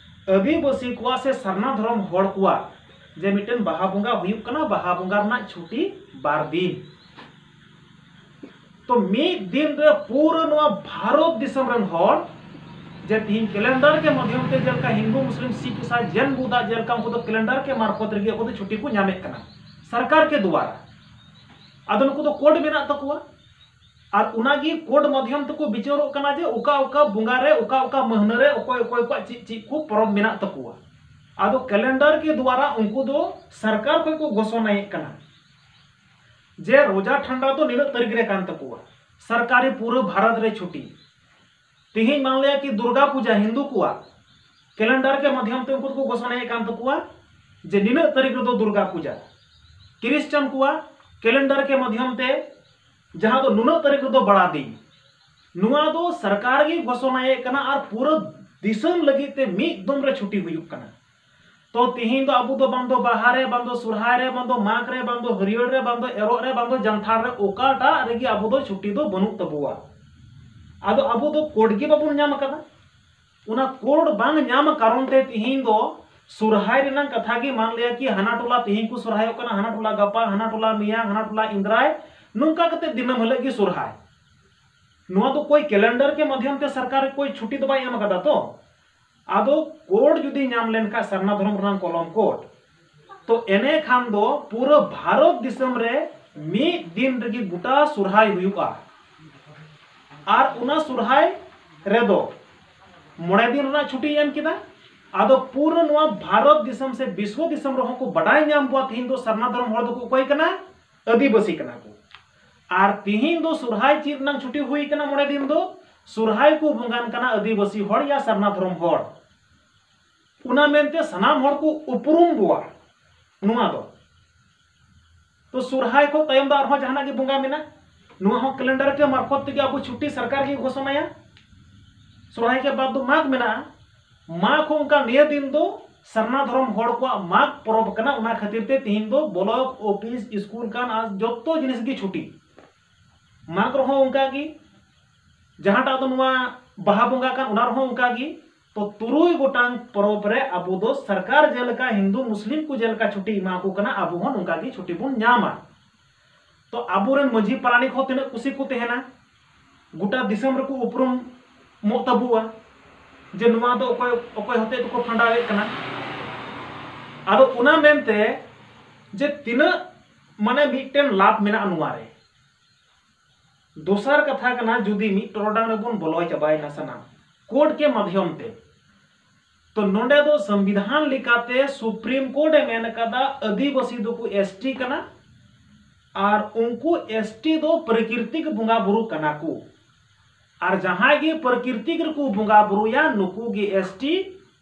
ᱟᱹᱫᱤᱵᱟᱹᱥᱤ ᱠᱚᱣᱟᱜ ᱥᱮ ᱥᱟᱨᱱᱟ ᱫᱷᱚᱨᱚᱢ ᱦᱚᱲ ᱠᱚᱣᱟᱜ ᱡᱮ ᱢᱤᱫᱴᱮᱱ ᱵᱟᱦᱟ ᱵᱚᱸᱜᱟ ᱦᱩᱭᱩᱜ ᱠᱟᱱᱟ, ᱵᱟᱦᱟ ᱵᱚᱸᱜᱟ ᱨᱮᱱᱟᱜ ᱪᱷᱩᱴᱤ ᱵᱟᱨ ᱫᱤᱱ᱾ ᱛᱚ ᱢᱤᱫ ᱫᱤᱱ ᱨᱮ ᱯᱩᱨᱟᱹ ᱱᱚᱣᱟ ᱵᱷᱟᱨᱚᱛ ᱫᱤᱥᱚᱢ ᱨᱮᱱ ᱦᱚᱲ ᱡᱮ ᱛᱤᱦᱤᱧ ᱠᱮᱞᱮᱱᱰᱟᱨ ᱠᱮ ᱢᱟᱫᱷᱭᱚᱢ ᱛᱮ ᱡᱮᱞᱮᱠᱟ ᱦᱤᱱᱫᱩ, ᱢᱩᱥᱞᱤᱢ, ᱥᱤᱠᱷ, ᱤᱥᱟᱭ, ᱡᱮᱱ, ᱵᱩᱫᱷ ᱟᱜ ᱡᱮᱞᱮᱠᱟ ᱩᱱᱠᱩ ᱫᱚ ᱠᱮᱞᱮᱱᱰᱟᱨ ᱠᱮ ᱢᱟᱨᱯᱷᱚᱛ ᱨᱮᱜᱮ ᱟᱠᱚ ᱫᱚ ᱪᱷᱩᱴᱤ ᱠᱚ ᱧᱟᱢᱮᱫ ᱠᱟᱱᱟ ᱥᱚᱨᱠᱟᱨ ᱠᱮ ᱫᱩᱣᱟᱨᱟ᱾ ᱟᱫᱚ ᱱᱩᱠᱩ ᱫᱚ ᱠᱳᱰ ᱢᱮᱱᱟᱜ ᱛᱟᱠᱚᱣᱟ, ᱟᱨ ᱚᱱᱟᱜᱮ ᱠᱳᱰ ᱢᱟᱫᱷᱭᱚᱢ ᱛᱮᱠᱚ ᱵᱤᱪᱟᱹᱨᱚᱜ ᱠᱟᱱᱟ ᱡᱮ ᱚᱠᱟ ᱚᱠᱟ ᱵᱚᱸᱜᱟ ᱨᱮ, ᱚᱠᱟ ᱚᱠᱟ ᱢᱟᱹᱦᱱᱟᱹ ᱨᱮ ᱚᱠᱚᱭ ᱚᱠᱚᱭ ᱠᱚᱣᱟᱜ ᱪᱮᱫ ᱪᱮᱫ ᱠᱚ ᱯᱚᱨᱚᱵᱽ ᱢᱮᱱᱟᱜ ᱛᱟᱠᱚᱣᱟ᱾ ᱟᱫᱚ ᱠᱮᱞᱮᱱᱰᱟᱨ ᱠᱮ ᱫᱩᱣᱟᱨᱟ ᱩᱱᱠᱩ ᱫᱚ ᱥᱚᱨᱠᱟᱨ ᱠᱷᱚᱱ ᱠᱚ ᱜᱷᱳᱥᱚᱱᱟᱭᱮᱫ ᱠᱟᱱᱟ ᱡᱮ ᱨᱳᱡᱟ ᱴᱷᱟᱱᱰᱟ ᱫᱚ ᱱᱤᱱᱟᱹᱜ ᱛᱟᱹᱨᱤᱠᱷ ᱨᱮ ᱠᱟᱱ ᱛᱟᱠᱚᱣᱟ, ᱥᱚᱨᱠᱟᱨᱤ ᱯᱩᱨᱟᱹ ᱵᱷᱟᱨᱚᱛ ᱨᱮ ᱪᱷᱩᱴᱤ᱾ ᱛᱤᱦᱤᱧ ᱢᱟᱱ ᱞᱮᱭᱟ ᱠᱤ ᱫᱩᱨᱜᱟ ᱯᱩᱡᱟ ᱦᱤᱱᱫᱩ ᱠᱚᱣᱟᱜ ᱠᱮᱞᱮᱱᱰᱟᱨ ᱠᱮ ᱢᱟᱫᱷᱭᱚᱢ ᱛᱮ ᱩᱱᱠᱩ ᱫᱚᱠᱚ ᱜᱷᱳᱥᱚᱱᱟᱭᱮᱫ ᱠᱟᱱ ᱛᱟᱠᱚᱣᱟ ᱡᱮ ᱱᱤᱱᱟᱹᱜ ᱛᱟᱹᱨᱤᱠᱷ ᱨᱮᱫᱚ ᱫᱩᱨᱜᱟ ᱯᱩᱡᱟ᱾ ᱠᱨᱤᱥᱪᱟᱱ ᱠᱚᱣᱟᱜ ᱠᱮᱞᱮᱱᱰᱟᱨ ᱠᱮ ᱢᱟᱫᱷᱭᱚᱢ ᱛᱮ ᱡᱟᱦᱟᱸ ᱫᱚ ᱱᱩᱱᱟᱹᱜ ᱛᱟᱹᱨᱤᱠᱷ ᱨᱮᱫᱚ ᱵᱟᱲᱟ ᱫᱤᱱ᱾ ᱱᱚᱣᱟ ᱫᱚ ᱥᱚᱨᱠᱟᱨ ᱜᱮ ᱜᱷᱳᱥᱚᱱᱟᱭᱮᱫ ᱠᱟᱱᱟ ᱟᱨ ᱯᱩᱨᱟᱹ ᱫᱤᱥᱚᱢ ᱞᱟᱹᱜᱤᱫ ᱛᱮ ᱢᱤᱫ ᱫᱚᱢ ᱨᱮ ᱪᱷᱩᱴᱤ ᱦᱩᱭᱩᱜ ᱠᱟᱱᱟ᱾ ᱛᱚ ᱛᱤᱦᱤᱧ ᱫᱚ ᱟᱵᱚ ᱫᱚ ᱵᱟᱝ ᱫᱚ ᱵᱟᱦᱟ ᱨᱮ, ᱵᱟᱝ ᱫᱚ ᱥᱚᱨᱦᱟᱭ ᱨᱮ, ᱵᱟᱝ ᱫᱚ ᱢᱟᱜᱽ ᱨᱮ, ᱵᱟᱝ ᱫᱚ ᱦᱟᱹᱨᱭᱟᱹᱲ ᱨᱮ, ᱵᱟᱝ ᱫᱚ ᱮᱨᱚᱜ ᱨᱮ, ᱵᱟᱝ ᱫᱚ ᱡᱟᱱᱛᱷᱟᱲ ᱨᱮ, ᱚᱠᱟᱴᱟᱜ ᱨᱮᱜᱮ ᱟᱵᱚ ᱫᱚ ᱪᱷᱩᱴᱤ ᱫᱚ ᱵᱟᱹᱱᱩᱜ ᱛᱟᱵᱚᱣᱟ᱾ ᱟᱫᱚ ᱟᱵᱚ ᱫᱚ ᱠᱳᱰ ᱜᱮ ᱵᱟᱵᱚᱱ ᱧᱟᱢ ᱟᱠᱟᱫᱟ᱾ ᱚᱱᱟ ᱠᱳᱰ ᱵᱟᱝ ᱧᱟᱢ ᱠᱟᱨᱚᱱ ᱛᱮ ᱛᱤᱦᱤᱧ ᱫᱚ ᱥᱚᱨᱦᱟᱭ ᱨᱮᱱᱟᱜ ᱠᱟᱛᱷᱟ ᱜᱮ ᱢᱟᱱ ᱞᱮᱭᱟ ᱠᱤ ᱦᱟᱱᱟ ᱴᱚᱞᱟ ᱛᱤᱦᱤᱧ ᱠᱚ ᱥᱚᱨᱦᱟᱭᱚᱜ ᱠᱟᱱᱟ, ᱦᱟᱱᱟ ᱴᱚᱞᱟ ᱜᱟᱯᱟ, ᱦᱟᱱᱟ ᱴᱚᱞᱟ ᱢᱮᱭᱟᱝ, ᱦᱟᱱᱟ ᱴᱚᱞᱟ ᱤᱱᱫᱨᱟᱭ, ᱱᱚᱝᱠᱟ ᱠᱟᱛᱮ ᱫᱤᱱᱟᱹᱢ ᱦᱤᱞᱳᱜ ᱜᱮ ᱥᱚᱨᱦᱟᱭ᱾ ᱱᱚᱣᱟ ᱫᱚ ᱠᱳᱭ ᱠᱮᱞᱮᱱᱰᱟᱨ ᱠᱮ ᱢᱟᱫᱷᱭᱚᱢ ᱛᱮ ᱥᱚᱨᱠᱟᱨ ᱠᱳᱭ ᱪᱷᱩᱴᱤ ᱫᱚ ᱵᱟᱭ ᱮᱢ ᱟᱠᱟᱫᱟ ᱛᱚ᱾ ᱟᱫᱚ ᱠᱳᱰ ᱡᱩᱫᱤ ᱧᱟᱢ ᱞᱮᱱᱠᱷᱟᱱ ᱥᱟᱨᱱᱟ ᱫᱷᱚᱨᱚᱢ ᱨᱮᱱᱟᱜ ᱠᱚᱞᱚᱢ ᱠᱳᱰ, ᱛᱚ ᱮᱱᱮ ᱠᱷᱟᱱ ᱫᱚ ᱯᱩᱨᱟᱹ ᱵᱷᱟᱨᱚᱛ ᱫᱤᱥᱚᱢ ᱨᱮ ᱢᱤᱫ ᱫᱤᱱ ᱨᱮᱜᱮ ᱜᱚᱴᱟ ᱥᱚᱨᱦᱟᱭ ᱦᱩᱭᱩᱜᱼᱟ᱾ ᱟᱨ ᱚᱱᱟ ᱥᱚᱨᱦᱟᱭ ᱨᱮᱫᱚ ᱢᱚᱬᱮ ᱫᱤᱱ ᱨᱮᱱᱟᱜ ᱪᱷᱩᱴᱤ ᱮᱢ ᱠᱮᱫᱟ᱾ ᱟᱫᱚ ᱯᱩᱨᱟᱹ ᱱᱚᱣᱟ ᱵᱷᱟᱨᱚᱛ ᱫᱤᱥᱚᱢ ᱥᱮ ᱵᱤᱥᱣᱚ ᱫᱤᱥᱚᱢ ᱨᱮᱦᱚᱸ ᱠᱚ ᱵᱟᱰᱟᱭ ᱧᱟᱢ ᱠᱚᱣᱟ ᱛᱤᱦᱤᱧ ᱫᱚ ᱥᱟᱨᱱᱟ ᱫᱷᱚᱨᱚᱢ ᱦᱚᱲ ᱫᱚᱠᱚ ᱚᱠᱚᱭ ᱠᱟᱱᱟ? ᱟᱹᱫᱤᱵᱟᱹᱥᱤ ᱠᱟᱱᱟ ᱠᱚ᱾ ᱟᱨ ᱛᱤᱦᱤᱧ ᱫᱚ ᱥᱚᱨᱦᱟᱭ ᱪᱮᱫ ᱨᱮᱱᱟᱜ ᱪᱷᱩᱴᱤ ᱦᱩᱭ ᱠᱟᱱᱟ? ᱢᱚᱬᱮ ᱫᱤᱱ ᱫᱚ ᱥᱚᱨᱦᱟᱭ ᱠᱚ ᱵᱚᱸᱜᱟᱱ ᱠᱟᱱᱟ ᱟᱹᱫᱤᱵᱟᱹᱥᱤ ᱦᱚᱲ ᱭᱟ ᱥᱟᱨᱱᱟ ᱫᱷᱚᱨᱚᱢ ᱦᱚᱲ᱾ ᱚᱱᱟ ᱢᱮᱱᱛᱮ ᱥᱟᱱᱟᱢ ᱦᱚᱲ ᱠᱚ ᱩᱯᱨᱩᱢ ᱵᱚᱣᱟ ᱱᱚᱣᱟ ᱫᱚ᱾ ᱛᱚ ᱥᱚᱨᱦᱟᱭ ᱠᱷᱚᱱ ᱛᱟᱭᱚᱢ ᱫᱚ ᱟᱨᱦᱚᱸ ᱡᱟᱦᱟᱱᱟᱜ ᱜᱮ ᱵᱚᱸᱜᱟ ᱢᱮᱱᱟᱜ, ᱱᱚᱣᱟ ᱦᱚᱸ ᱠᱮᱞᱮᱱᱰᱟᱨ ᱠᱮ ᱢᱟᱨᱯᱷᱚᱛ ᱛᱮᱜᱮ ᱟᱵᱚ ᱪᱷᱩᱴᱤ ᱥᱚᱨᱠᱟᱨ ᱜᱮ ᱜᱷᱳᱥᱚᱱᱟᱭᱟ᱾ ᱥᱚᱨᱦᱟᱭ ᱠᱮ ᱵᱟᱫ ᱫᱚ ᱢᱟᱜᱽ ᱢᱮᱱᱟᱜᱼᱟ᱾ ᱢᱟᱜᱽ ᱦᱚᱸ ᱚᱱᱠᱟ ᱱᱤᱭᱟᱹ ᱫᱤᱱ ᱫᱚ ᱥᱟᱨᱱᱟ ᱫᱷᱚᱨᱚᱢ ᱦᱚᱲ ᱠᱚᱣᱟᱜ ᱢᱟᱜᱽ ᱯᱚᱨᱚᱵᱽ ᱠᱟᱱᱟ᱾ ᱚᱱᱟ ᱠᱷᱟᱹᱛᱤᱨ ᱛᱮ ᱛᱤᱦᱤᱧ ᱫᱚ ᱵᱞᱚᱠ ᱚᱯᱷᱤᱥ, ᱥᱠᱩᱞ ᱠᱟᱱ ᱟᱨ ᱡᱚᱛᱚ ᱡᱤᱱᱤᱥ ᱜᱮ ᱪᱷᱩᱴᱤ᱾ ᱢᱟᱜᱽ ᱨᱮᱦᱚᱸ ᱚᱱᱠᱟ ᱜᱮ, ᱡᱟᱦᱟᱸᱴᱟᱜ ᱫᱚ ᱱᱚᱣᱟ ᱵᱟᱦᱟ ᱵᱚᱸᱜᱟ ᱠᱟᱱ ᱚᱱᱟ ᱨᱮᱦᱚᱸ ᱚᱱᱠᱟ ᱜᱮ᱾ ᱛᱚ ᱛᱩᱨᱩᱭ ᱜᱚᱴᱟᱝ ᱯᱚᱨᱚᱵᱽ ᱨᱮ ᱟᱵᱚ ᱫᱚ ᱥᱚᱨᱠᱟᱨ ᱡᱮᱞᱮᱠᱟ ᱦᱤᱱᱫᱩ ᱢᱩᱥᱞᱤᱢ ᱠᱚ ᱡᱮᱞᱮᱠᱟ ᱪᱷᱩᱴᱤ ᱮᱢᱟ ᱠᱚ ᱠᱟᱱᱟ, ᱟᱵᱚ ᱦᱚᱸ ᱱᱚᱝᱠᱟ ᱜᱮ ᱪᱷᱩᱴᱤ ᱵᱚᱱ ᱧᱟᱢᱟ᱾ ᱛᱚ ᱟᱵᱚᱨᱮᱱ ᱢᱟᱹᱡᱷᱤ ᱯᱟᱨᱟᱱᱤᱠ ᱦᱚᱸ ᱛᱤᱱᱟᱹᱜ ᱠᱩᱥᱤ ᱠᱚ ᱛᱟᱦᱮᱱᱟ, ᱜᱚᱴᱟ ᱫᱤᱥᱚᱢ ᱨᱮᱠᱚ ᱩᱯᱨᱩᱢᱚᱜ ᱛᱟᱵᱚᱣᱟ ᱡᱮ ᱱᱚᱣᱟ ᱫᱚ ᱚᱠᱚᱭ ᱚᱠᱚᱭ ᱦᱚᱛᱮ ᱛᱮᱠᱚ ᱯᱷᱟᱸᱰᱟᱣᱮᱫ ᱠᱟᱱᱟ᱾ ᱟᱫᱚ ᱚᱱᱟ ᱢᱮᱱᱛᱮ ᱡᱮ ᱛᱤᱱᱟᱹᱜ ᱢᱟᱱᱮ ᱢᱤᱫᱴᱮᱱ ᱞᱟᱵᱷ ᱢᱮᱱᱟᱜᱼᱟ ᱱᱚᱣᱟ ᱨᱮ᱾ ᱫᱚᱥᱟᱨ ᱠᱟᱛᱷᱟ ᱠᱟᱱᱟ, ᱡᱩᱫᱤ ᱢᱤᱫ ᱴᱚᱨᱚᱰᱟᱝ ᱨᱮᱵᱚᱱ ᱵᱚᱞᱚ ᱪᱟᱵᱟᱭᱮᱱᱟ ᱥᱟᱱᱟᱢ ᱠᱳᱰ ᱠᱮ ᱢᱟᱫᱷᱭᱚᱢ ᱛᱮ, ᱛᱚ ᱱᱚᱰᱮ ᱫᱚ ᱥᱚᱝᱵᱤᱫᱷᱟᱱ ᱞᱮᱠᱟᱛᱮ ᱥᱩᱯᱨᱤᱢ ᱠᱳᱨᱴ ᱮ ᱢᱮᱱ ᱟᱠᱟᱫᱟ ᱟᱹᱫᱤᱵᱟᱹᱥᱤ ᱫᱚᱠᱚ ᱮᱥᱴᱤ ᱠᱟᱱᱟ, ᱟᱨ ᱩᱱᱠᱩ ᱮᱥᱴᱤ ᱫᱚ ᱯᱨᱟᱠᱨᱤᱛᱤᱠ ᱵᱚᱸᱜᱟ ᱵᱩᱨᱩ ᱠᱟᱱᱟ ᱠᱚ, ᱟᱨ ᱡᱟᱦᱟᱸᱭ ᱜᱮ ᱯᱨᱟᱠᱨᱤᱛᱤᱠ ᱨᱮᱠᱚ ᱵᱚᱸᱜᱟ ᱵᱩᱨᱩᱭᱟ ᱱᱩᱠᱩ ᱜᱮ ᱮᱥᱴᱤ,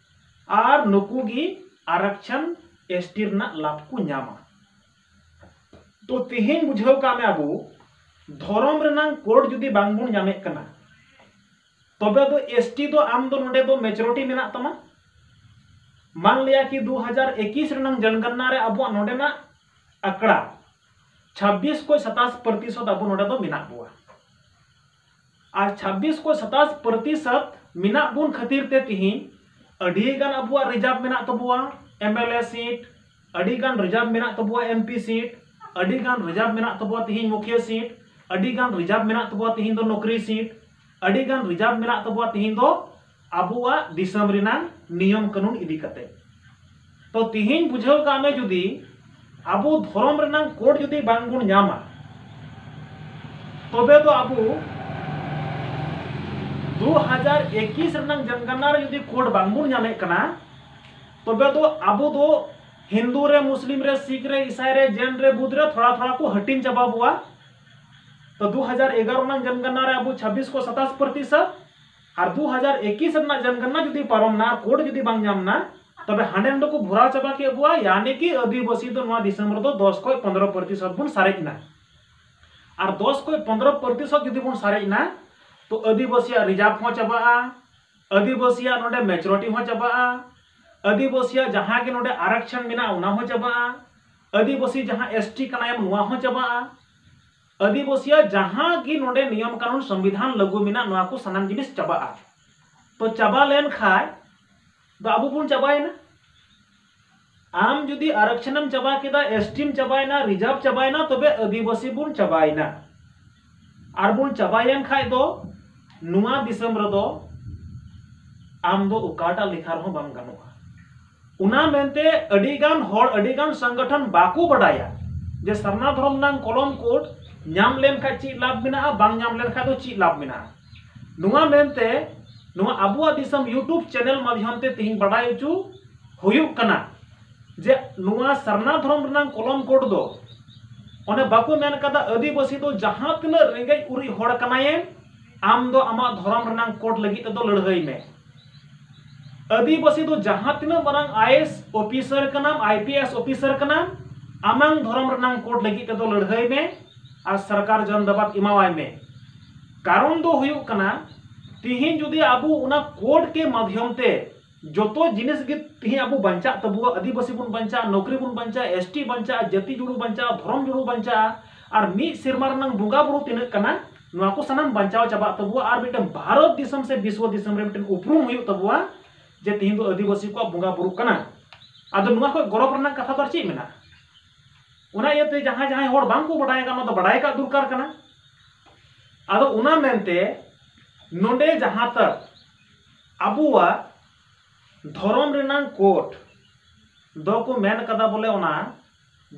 ᱟᱨ ᱱᱩᱠᱩ ᱜᱮ ᱟᱨᱟᱠᱪᱷᱟᱱ ᱮᱥᱴᱤ ᱨᱮᱱᱟᱜ ᱞᱟᱵᱷ ᱠᱚ ᱧᱟᱢᱟ᱾ ᱛᱚ ᱛᱮᱦᱮᱧ ᱵᱩᱡᱷᱟᱹᱣ ᱠᱟᱜ ᱢᱮ, ᱟᱵᱚ ᱫᱷᱚᱨᱚᱢ ᱨᱮᱱᱟᱝ ᱠᱳᱰ ᱡᱩᱫᱤ ᱵᱟᱝ ᱵᱚᱱ ᱧᱟᱢᱮᱫ ᱠᱟᱱᱟ, ᱛᱚᱵᱮ ᱫᱚ ᱮᱥᱴᱤ ᱫᱚ ᱟᱢ ᱫᱚ ᱱᱚᱰᱮ ᱫᱚ ᱢᱮᱪᱚᱨᱤᱴᱤ ᱢᱮᱱᱟᱜ ᱛᱟᱢᱟ᱾ ᱢᱟᱱ ᱞᱤᱭᱟ ᱠᱤ ᱫᱩ ᱦᱟᱡᱟᱨ ᱮᱠᱤᱥ ᱨᱮᱱᱟᱝ ᱡᱚᱱᱜᱚᱱᱱᱟ ᱨᱮ ᱟᱵᱚᱣᱟᱜ ᱱᱚᱰᱮᱱᱟᱜ ᱟᱠᱲᱟ ᱪᱷᱟᱵᱵᱤᱥ ᱠᱷᱚᱱ ᱥᱟᱛᱟᱥ ᱯᱨᱚᱛᱤᱥᱚᱛ ᱟᱵᱚ ᱱᱚᱰᱮ ᱫᱚ ᱢᱮᱱᱟᱜ ᱵᱚᱣᱟ᱾ ᱟᱨ ᱪᱷᱟᱵᱵᱤᱥ ᱠᱷᱚᱱ ᱥᱟᱛᱟᱥ ᱯᱨᱚᱛᱤᱥᱚᱛ ᱢᱮᱱᱟᱜ ᱵᱚᱱ ᱠᱷᱟᱹᱛᱤᱨ ᱛᱮ ᱛᱤᱦᱤᱧ ᱟᱹᱰᱤ ᱜᱟᱱ ᱟᱵᱚᱣᱟᱜ ᱨᱤᱡᱟᱨᱵᱷ ᱢᱮᱱᱟᱜ ᱛᱟᱵᱚᱣᱟ, ᱮᱢ ᱮᱞ ᱮ ᱥᱤᱴ, ᱟᱹᱰᱤ ᱜᱟᱱ ᱨᱤᱡᱟᱨᱵᱷ ᱢᱮᱱᱟᱜ ᱛᱟᱵᱚᱣᱟ, ᱮᱢ ᱯᱤ ᱥᱤᱴ, ᱟᱹᱰᱤ ᱜᱟᱱ ᱨᱤᱡᱟᱨᱵᱷ ᱢᱮᱱᱟᱜ ᱛᱟᱵᱚᱣᱟ ᱛᱤᱦᱤᱧ ᱢᱩᱠᱷᱤᱭᱟᱹ ᱥᱤᱴ, ᱟᱹᱰᱤ ᱜᱟᱱ ᱨᱤᱡᱟᱨᱵᱷ ᱢᱮᱱᱟᱜ ᱛᱟᱵᱚᱣᱟ ᱛᱤᱦᱤᱧ ᱫᱚ ᱱᱚᱠᱨᱤ ᱥᱤᱴ, ᱟᱹᱰᱤ ᱜᱟᱱ ᱨᱤᱡᱟᱨᱵᱷ ᱢᱮᱱᱟᱜ ᱛᱟᱵᱚᱣᱟ ᱛᱤᱦᱤᱧ ᱫᱚ ᱟᱵᱚᱣᱟᱜ ᱫᱤᱥᱚᱢ ᱨᱮᱱᱟᱝ ᱱᱤᱭᱚᱢ ᱠᱟᱹᱱᱩᱱ ᱤᱫᱤ ᱠᱟᱛᱮ᱾ ᱛᱚ ᱛᱤᱦᱤᱧ ᱵᱩᱡᱷᱟᱹᱣ ᱠᱟᱜ ᱢᱮ, ᱡᱩᱫᱤ ᱟᱵᱚ ᱫᱷᱚᱨᱚᱢ ᱨᱮᱱᱟᱝ ᱠᱳᱰ ᱡᱩᱫᱤ ᱵᱟᱝ ᱵᱚᱱ ᱧᱟᱢᱟ, ᱛᱚᱵᱮ ᱫᱚ ᱟᱵᱚ ᱫᱩ ᱦᱟᱡᱟᱨ ᱮᱠᱤᱥ ᱨᱮᱱᱟᱝ ᱡᱚᱱᱜᱚᱱᱱᱟ ᱨᱮ ᱡᱩᱫᱤ ᱠᱳᱰ ᱵᱟᱝ ᱵᱚᱱ ᱧᱟᱢᱮᱫ ᱠᱟᱱᱟ, ᱛᱚᱵᱮ ᱫᱚ ᱟᱵᱚ ᱫᱚ ᱦᱤᱱᱫᱩ ᱨᱮ, ᱢᱩᱥᱞᱤᱢ ᱨᱮ, ᱥᱤᱠᱷ ᱨᱮ, ᱤᱥᱟᱭ ᱨᱮ, ᱡᱮᱱ ᱨᱮ, ᱵᱩᱫᱷ ᱨᱮ ᱛᱷᱚᱲᱟ ᱛᱷᱚᱲᱟ ᱠᱚ ᱦᱟᱹᱴᱤᱧ ᱪᱟᱵᱟ ᱵᱚᱣᱟ᱾ ᱛᱚ ᱫᱩ ᱦᱟᱡᱟᱨ ᱮᱜᱟᱨᱚ ᱨᱮᱱᱟᱝ ᱡᱚᱱᱜᱚᱱᱱᱟ ᱨᱮ ᱟᱵᱚ ᱪᱷᱟᱵᱵᱤᱥ ᱠᱷᱚᱱ ᱥᱟᱛᱟᱥ ᱯᱨᱚᱛᱤᱥᱚᱛ, ᱟᱨ ᱫᱩ ᱦᱟᱡᱟᱨ ᱮᱠᱤᱥ ᱨᱮᱱᱟᱜ ᱡᱚᱱᱜᱚᱱᱱᱟ ᱡᱩᱫᱤ ᱯᱟᱨᱚᱢ ᱱᱟ, ᱠᱳᱰ ᱡᱩᱫᱤ ᱵᱟᱝ ᱧᱟᱢ ᱱᱟ, ᱛᱚᱵᱮ ᱦᱟᱸᱰᱮ ᱱᱚᱰᱮ ᱠᱚ ᱵᱷᱚᱨᱟᱣ ᱪᱟᱵᱟ ᱠᱮᱫ ᱵᱚᱣᱟ, ᱭᱟᱱᱤ ᱠᱤ ᱟᱹᱫᱤᱵᱟᱹᱥᱤ ᱫᱚ ᱱᱚᱣᱟ ᱫᱤᱥᱚᱢ ᱨᱮᱫᱚ ᱫᱚᱥ ᱠᱷᱚᱱ ᱯᱚᱱᱫᱽᱨᱚ ᱯᱨᱚᱛᱤᱥᱚᱛ ᱵᱚᱱ ᱥᱟᱨᱮᱡ ᱮᱱᱟ᱾ ᱟᱨ ᱫᱚᱥ ᱠᱷᱚᱱ ᱯᱚᱱᱫᱽᱨᱚ ᱯᱨᱚᱛᱤᱥᱚᱛ ᱡᱩᱫᱤ ᱵᱚᱱ ᱥᱟᱨᱮᱡ ᱮᱱᱟ, ᱛᱚ ᱟᱹᱫᱤᱵᱟᱹᱥᱤᱭᱟᱜ ᱨᱤᱡᱟᱨᱵᱷ ᱦᱚᱸ ᱪᱟᱵᱟᱜᱼᱟ, ᱟᱹᱫᱤᱵᱟᱹᱥᱤᱭᱟᱜ ᱱᱚᱰᱮ ᱢᱮᱪᱚᱨᱤᱴᱤ ᱦᱚᱸ ᱪᱟᱵᱟᱜᱼᱟ, ᱟᱹᱫᱤᱵᱟᱹᱥᱤᱭᱟᱜ ᱡᱟᱦᱟᱸ ᱜᱮ ᱱᱚᱰᱮ ᱟᱨᱟᱠᱪᱷᱚᱱ ᱢᱮᱱᱟᱜᱼᱟ ᱚᱱᱟ ᱦᱚᱸ ᱪᱟᱵᱟᱜᱼᱟ, ᱟᱹᱫᱤᱵᱟᱹᱥᱤ ᱡᱟᱦᱟᱸ ᱮᱥᱴᱤ ᱠᱟᱱᱟᱭᱮᱢ ᱱᱚᱣᱟ ᱦᱚᱸ ᱪᱟᱵᱟᱜᱼᱟ, ᱟᱹᱫᱤᱵᱟᱹᱥᱤᱭᱟᱜ ᱡᱟᱦᱟᱸ ᱜᱮ ᱱᱚᱰᱮ ᱱᱤᱭᱚᱢ ᱠᱟᱹᱱᱩᱱ ᱥᱚᱝᱵᱤᱫᱷᱟᱱ ᱞᱟᱹᱜᱩ ᱢᱮᱱᱟᱜ ᱱᱚᱣᱟ ᱠᱚ ᱥᱟᱱᱟᱢ ᱡᱤᱱᱤᱥ ᱪᱟᱵᱟᱜᱼᱟ᱾ ᱛᱚ ᱪᱟᱵᱟ ᱞᱮᱱ ᱠᱷᱟᱡ ᱫᱚ ᱟᱵᱚ ᱵᱚᱱ ᱪᱟᱵᱟᱭᱮᱱᱟ᱾ ᱟᱢ ᱡᱩᱫᱤ ᱟᱨᱚᱠᱪᱷᱚᱱᱮᱢ ᱪᱟᱵᱟ ᱠᱮᱫᱟ, ᱮᱥᱴᱤᱢ ᱪᱟᱵᱟᱭᱮᱱᱟ, ᱨᱤᱡᱟᱨᱵᱷ ᱪᱟᱵᱟᱭᱮᱱᱟ, ᱛᱚᱵᱮ ᱟᱹᱫᱤᱵᱟᱹᱥᱤ ᱵᱚᱱ ᱪᱟᱵᱟᱭᱮᱱᱟ᱾ ᱟᱨ ᱵᱚᱱ ᱪᱟᱵᱟᱭᱮᱱ ᱠᱷᱟᱡ ᱫᱚ ᱱᱚᱣᱟ ᱫᱤᱥᱚᱢ ᱨᱮᱫᱚ ᱟᱢ ᱫᱚ ᱚᱠᱟᱴᱟᱜ ᱞᱮᱠᱷᱟ ᱨᱮᱦᱚᱸ ᱵᱟᱢ ᱜᱟᱱᱚᱜᱼᱟ᱾ ᱚᱱᱟ ᱢᱮᱱᱛᱮ ᱟᱹᱰᱤᱜᱟᱱ ᱦᱚᱲ, ᱟᱹᱰᱤᱜᱟᱱ ᱥᱚᱝᱜᱚᱴᱷᱚᱱ ᱵᱟᱠᱚ ᱵᱟᱰᱟᱭᱟ ᱡᱮ ᱥᱟᱨᱱᱟ ᱫᱷᱚᱨᱚᱢ ᱨᱮᱱᱟᱜ ᱠᱚᱞᱚᱢ ᱠᱳᱰ ᱧᱟᱢ ᱞᱮᱱᱠᱷᱟᱡ ᱪᱮᱫ ᱞᱟᱵᱷ ᱢᱮᱱᱟᱜᱼᱟ, ᱵᱟᱝ ᱧᱟᱢ ᱞᱮᱱᱠᱷᱟᱡ ᱫᱚ ᱪᱮᱫ ᱞᱟᱵᱷ ᱢᱮᱱᱟᱜᱼᱟ᱾ ᱱᱚᱣᱟ ᱢᱮᱱᱛᱮ ᱱᱚᱣᱟ ᱟᱵᱚᱣᱟᱜ ᱫᱤᱥᱚᱢ YouTube ᱪᱮᱱᱮᱞ ᱢᱟᱫᱽᱫᱷᱚᱢ ᱛᱮ ᱛᱮᱦᱮᱧ ᱵᱟᱰᱟᱭ ᱦᱚᱪᱚ ᱦᱩᱭᱩᱜ ᱠᱟᱱᱟ ᱡᱮ ᱱᱚᱣᱟ ᱥᱟᱨᱱᱟ ᱫᱷᱚᱨᱚᱢ ᱨᱮᱱᱟᱜ ᱠᱚᱞᱚᱢ ᱠᱳᱰ ᱫᱚ, ᱚᱱᱮ ᱵᱟᱠᱚ ᱢᱮᱱ ᱠᱟᱫᱟ, ᱟᱹᱫᱤᱵᱟᱹᱥᱤ ᱫᱚ ᱡᱟᱦᱟᱸ ᱛᱤᱱᱟᱹᱜ ᱨᱮᱸᱜᱮᱡ ᱩᱨᱤᱡ ᱦᱚᱲ ᱠᱟᱱᱟᱭᱮᱢ, ᱟᱢ ᱫᱚ ᱟᱢᱟᱜ ᱫᱷᱚᱨᱚᱢ ᱨᱮᱱᱟᱜ ᱠᱳᱰ ᱞᱟᱹᱜᱤᱫ ᱛᱮᱫᱚ ᱞᱟᱹᱲᱦᱟᱹᱭ ᱢᱮ᱾ ᱟᱹᱫᱤᱵᱟᱹᱥᱤ ᱫᱚ ᱡᱟᱦᱟᱸ ᱛᱤᱱᱟᱹᱜ ᱢᱟᱨᱟᱝ ᱟᱭᱮᱥ ᱚᱯᱷᱤᱥᱟᱨ ᱠᱟᱱᱟᱢ, ᱟᱭᱯᱤᱮᱥ ᱚᱯᱷᱤᱥᱟᱨ ᱠᱟᱱᱟᱢ, ᱟᱢᱟᱝ ᱫᱷᱚᱨᱚᱢ ᱨᱮᱱᱟᱜ ᱠᱳᱰ ᱞᱟᱹᱜᱤᱫ ᱛᱮᱫᱚ ᱞᱟᱹᱲᱦᱟᱹᱭ ᱢᱮ ᱟᱨ ᱥᱚᱨᱠᱟᱨ ᱡᱟᱱᱫᱟᱵᱟᱫ ᱮᱢᱟᱣᱟᱭ ᱢᱮ᱾ ᱠᱟᱨᱚᱱ ᱫᱚ ᱦᱩᱭᱩᱜ ᱠᱟᱱᱟ, ᱛᱤᱦᱤᱧ ᱡᱩᱫᱤ ᱟᱵᱚ ᱚᱱᱟ ᱠᱳᱰ ᱠᱮ ᱢᱟᱫᱷᱭᱚᱢ ᱛᱮ ᱡᱚᱛᱚ ᱡᱤᱱᱤᱥ ᱜᱮ ᱛᱤᱦᱤᱧ ᱟᱵᱚ ᱵᱟᱧᱪᱟᱜ ᱛᱟᱵᱚᱣᱟ, ᱟᱹᱫᱤᱵᱟᱹᱥᱤ ᱵᱚᱱ ᱵᱟᱧᱪᱟᱜᱼᱟ, ᱱᱚᱠᱨᱤ ᱵᱚᱱ ᱵᱟᱧᱪᱟᱜᱼᱟ, ᱮᱥᱴᱤ ᱵᱟᱧᱪᱟᱜᱼᱟ, ᱡᱟᱹᱛᱤ ᱡᱩᱲᱩ ᱵᱟᱧᱪᱟᱜᱼᱟ, ᱫᱷᱚᱨᱚᱢ ᱡᱩᱲᱩ ᱵᱟᱧᱪᱟᱜᱼᱟ, ᱟᱨ ᱢᱤᱫ ᱥᱮᱨᱢᱟ ᱨᱮᱱᱟᱝ ᱵᱚᱸᱜᱟ ᱵᱩᱨᱩ ᱛᱤᱱᱟᱹᱜ ᱠᱟᱱᱟ, ᱱᱚᱣᱟ ᱠᱚ ᱥᱟᱱᱟᱢ ᱵᱟᱧᱪᱟᱣ ᱪᱟᱵᱟᱜ ᱛᱟᱵᱚᱣᱟ᱾ ᱟᱨ ᱢᱤᱫᱴᱮᱱ ᱵᱷᱟᱨᱚᱛ ᱫᱤᱥᱚᱢ ᱥᱮ ᱵᱤᱥᱣᱚ ᱫᱤᱥᱚᱢ ᱨᱮ ᱢᱤᱫᱴᱮᱱ ᱩᱯᱨᱩᱢ ᱦᱩᱭᱩᱜ ᱛᱟᱵᱚᱣᱟ ᱡᱮ ᱛᱤᱦᱤᱧ ᱫᱚ ᱟᱹᱫᱤᱵᱟᱹᱥᱤ ᱠᱚᱣᱟᱜ ᱵᱚᱸᱜᱟ ᱵᱩᱨᱩ ᱠᱟᱱᱟ᱾ ᱟᱫᱚ ᱱᱚᱣᱟ ᱠᱷᱚᱱ ᱜᱚᱨᱚᱵᱽ ᱨᱮᱱᱟᱜ ᱠᱟᱛᱷᱟ ᱫᱚ ᱟᱨ ᱪᱮᱫ ᱢᱮᱱᱟᱜᱼᱟ? ᱚᱱᱟ ᱤᱭᱟᱹᱛᱮ ᱡᱟᱦᱟᱸᱭ ᱡᱟᱦᱟᱸᱭ ᱦᱚᱲ ᱵᱟᱝ ᱠᱚ ᱵᱟᱰᱟᱭ ᱟᱠᱟᱫ, ᱚᱱᱟ ᱫᱚ ᱵᱟᱰᱟᱭ ᱠᱟᱜ ᱫᱚᱨᱠᱟᱨ ᱠᱟᱱᱟ᱾ ᱟᱫᱚ ᱚᱱᱟ ᱢᱮᱱᱛᱮ ᱱᱚᱰᱮ ᱡᱟᱦᱟᱸ ᱛᱟᱜ ᱟᱵᱚᱣᱟᱜ ᱫᱷᱚᱨᱚᱢ ᱨᱮᱱᱟᱜ ᱠᱳᱰ ᱫᱚ ᱠᱚ ᱢᱮᱱ ᱠᱟᱫᱟ ᱵᱚᱞᱮ ᱚᱱᱟ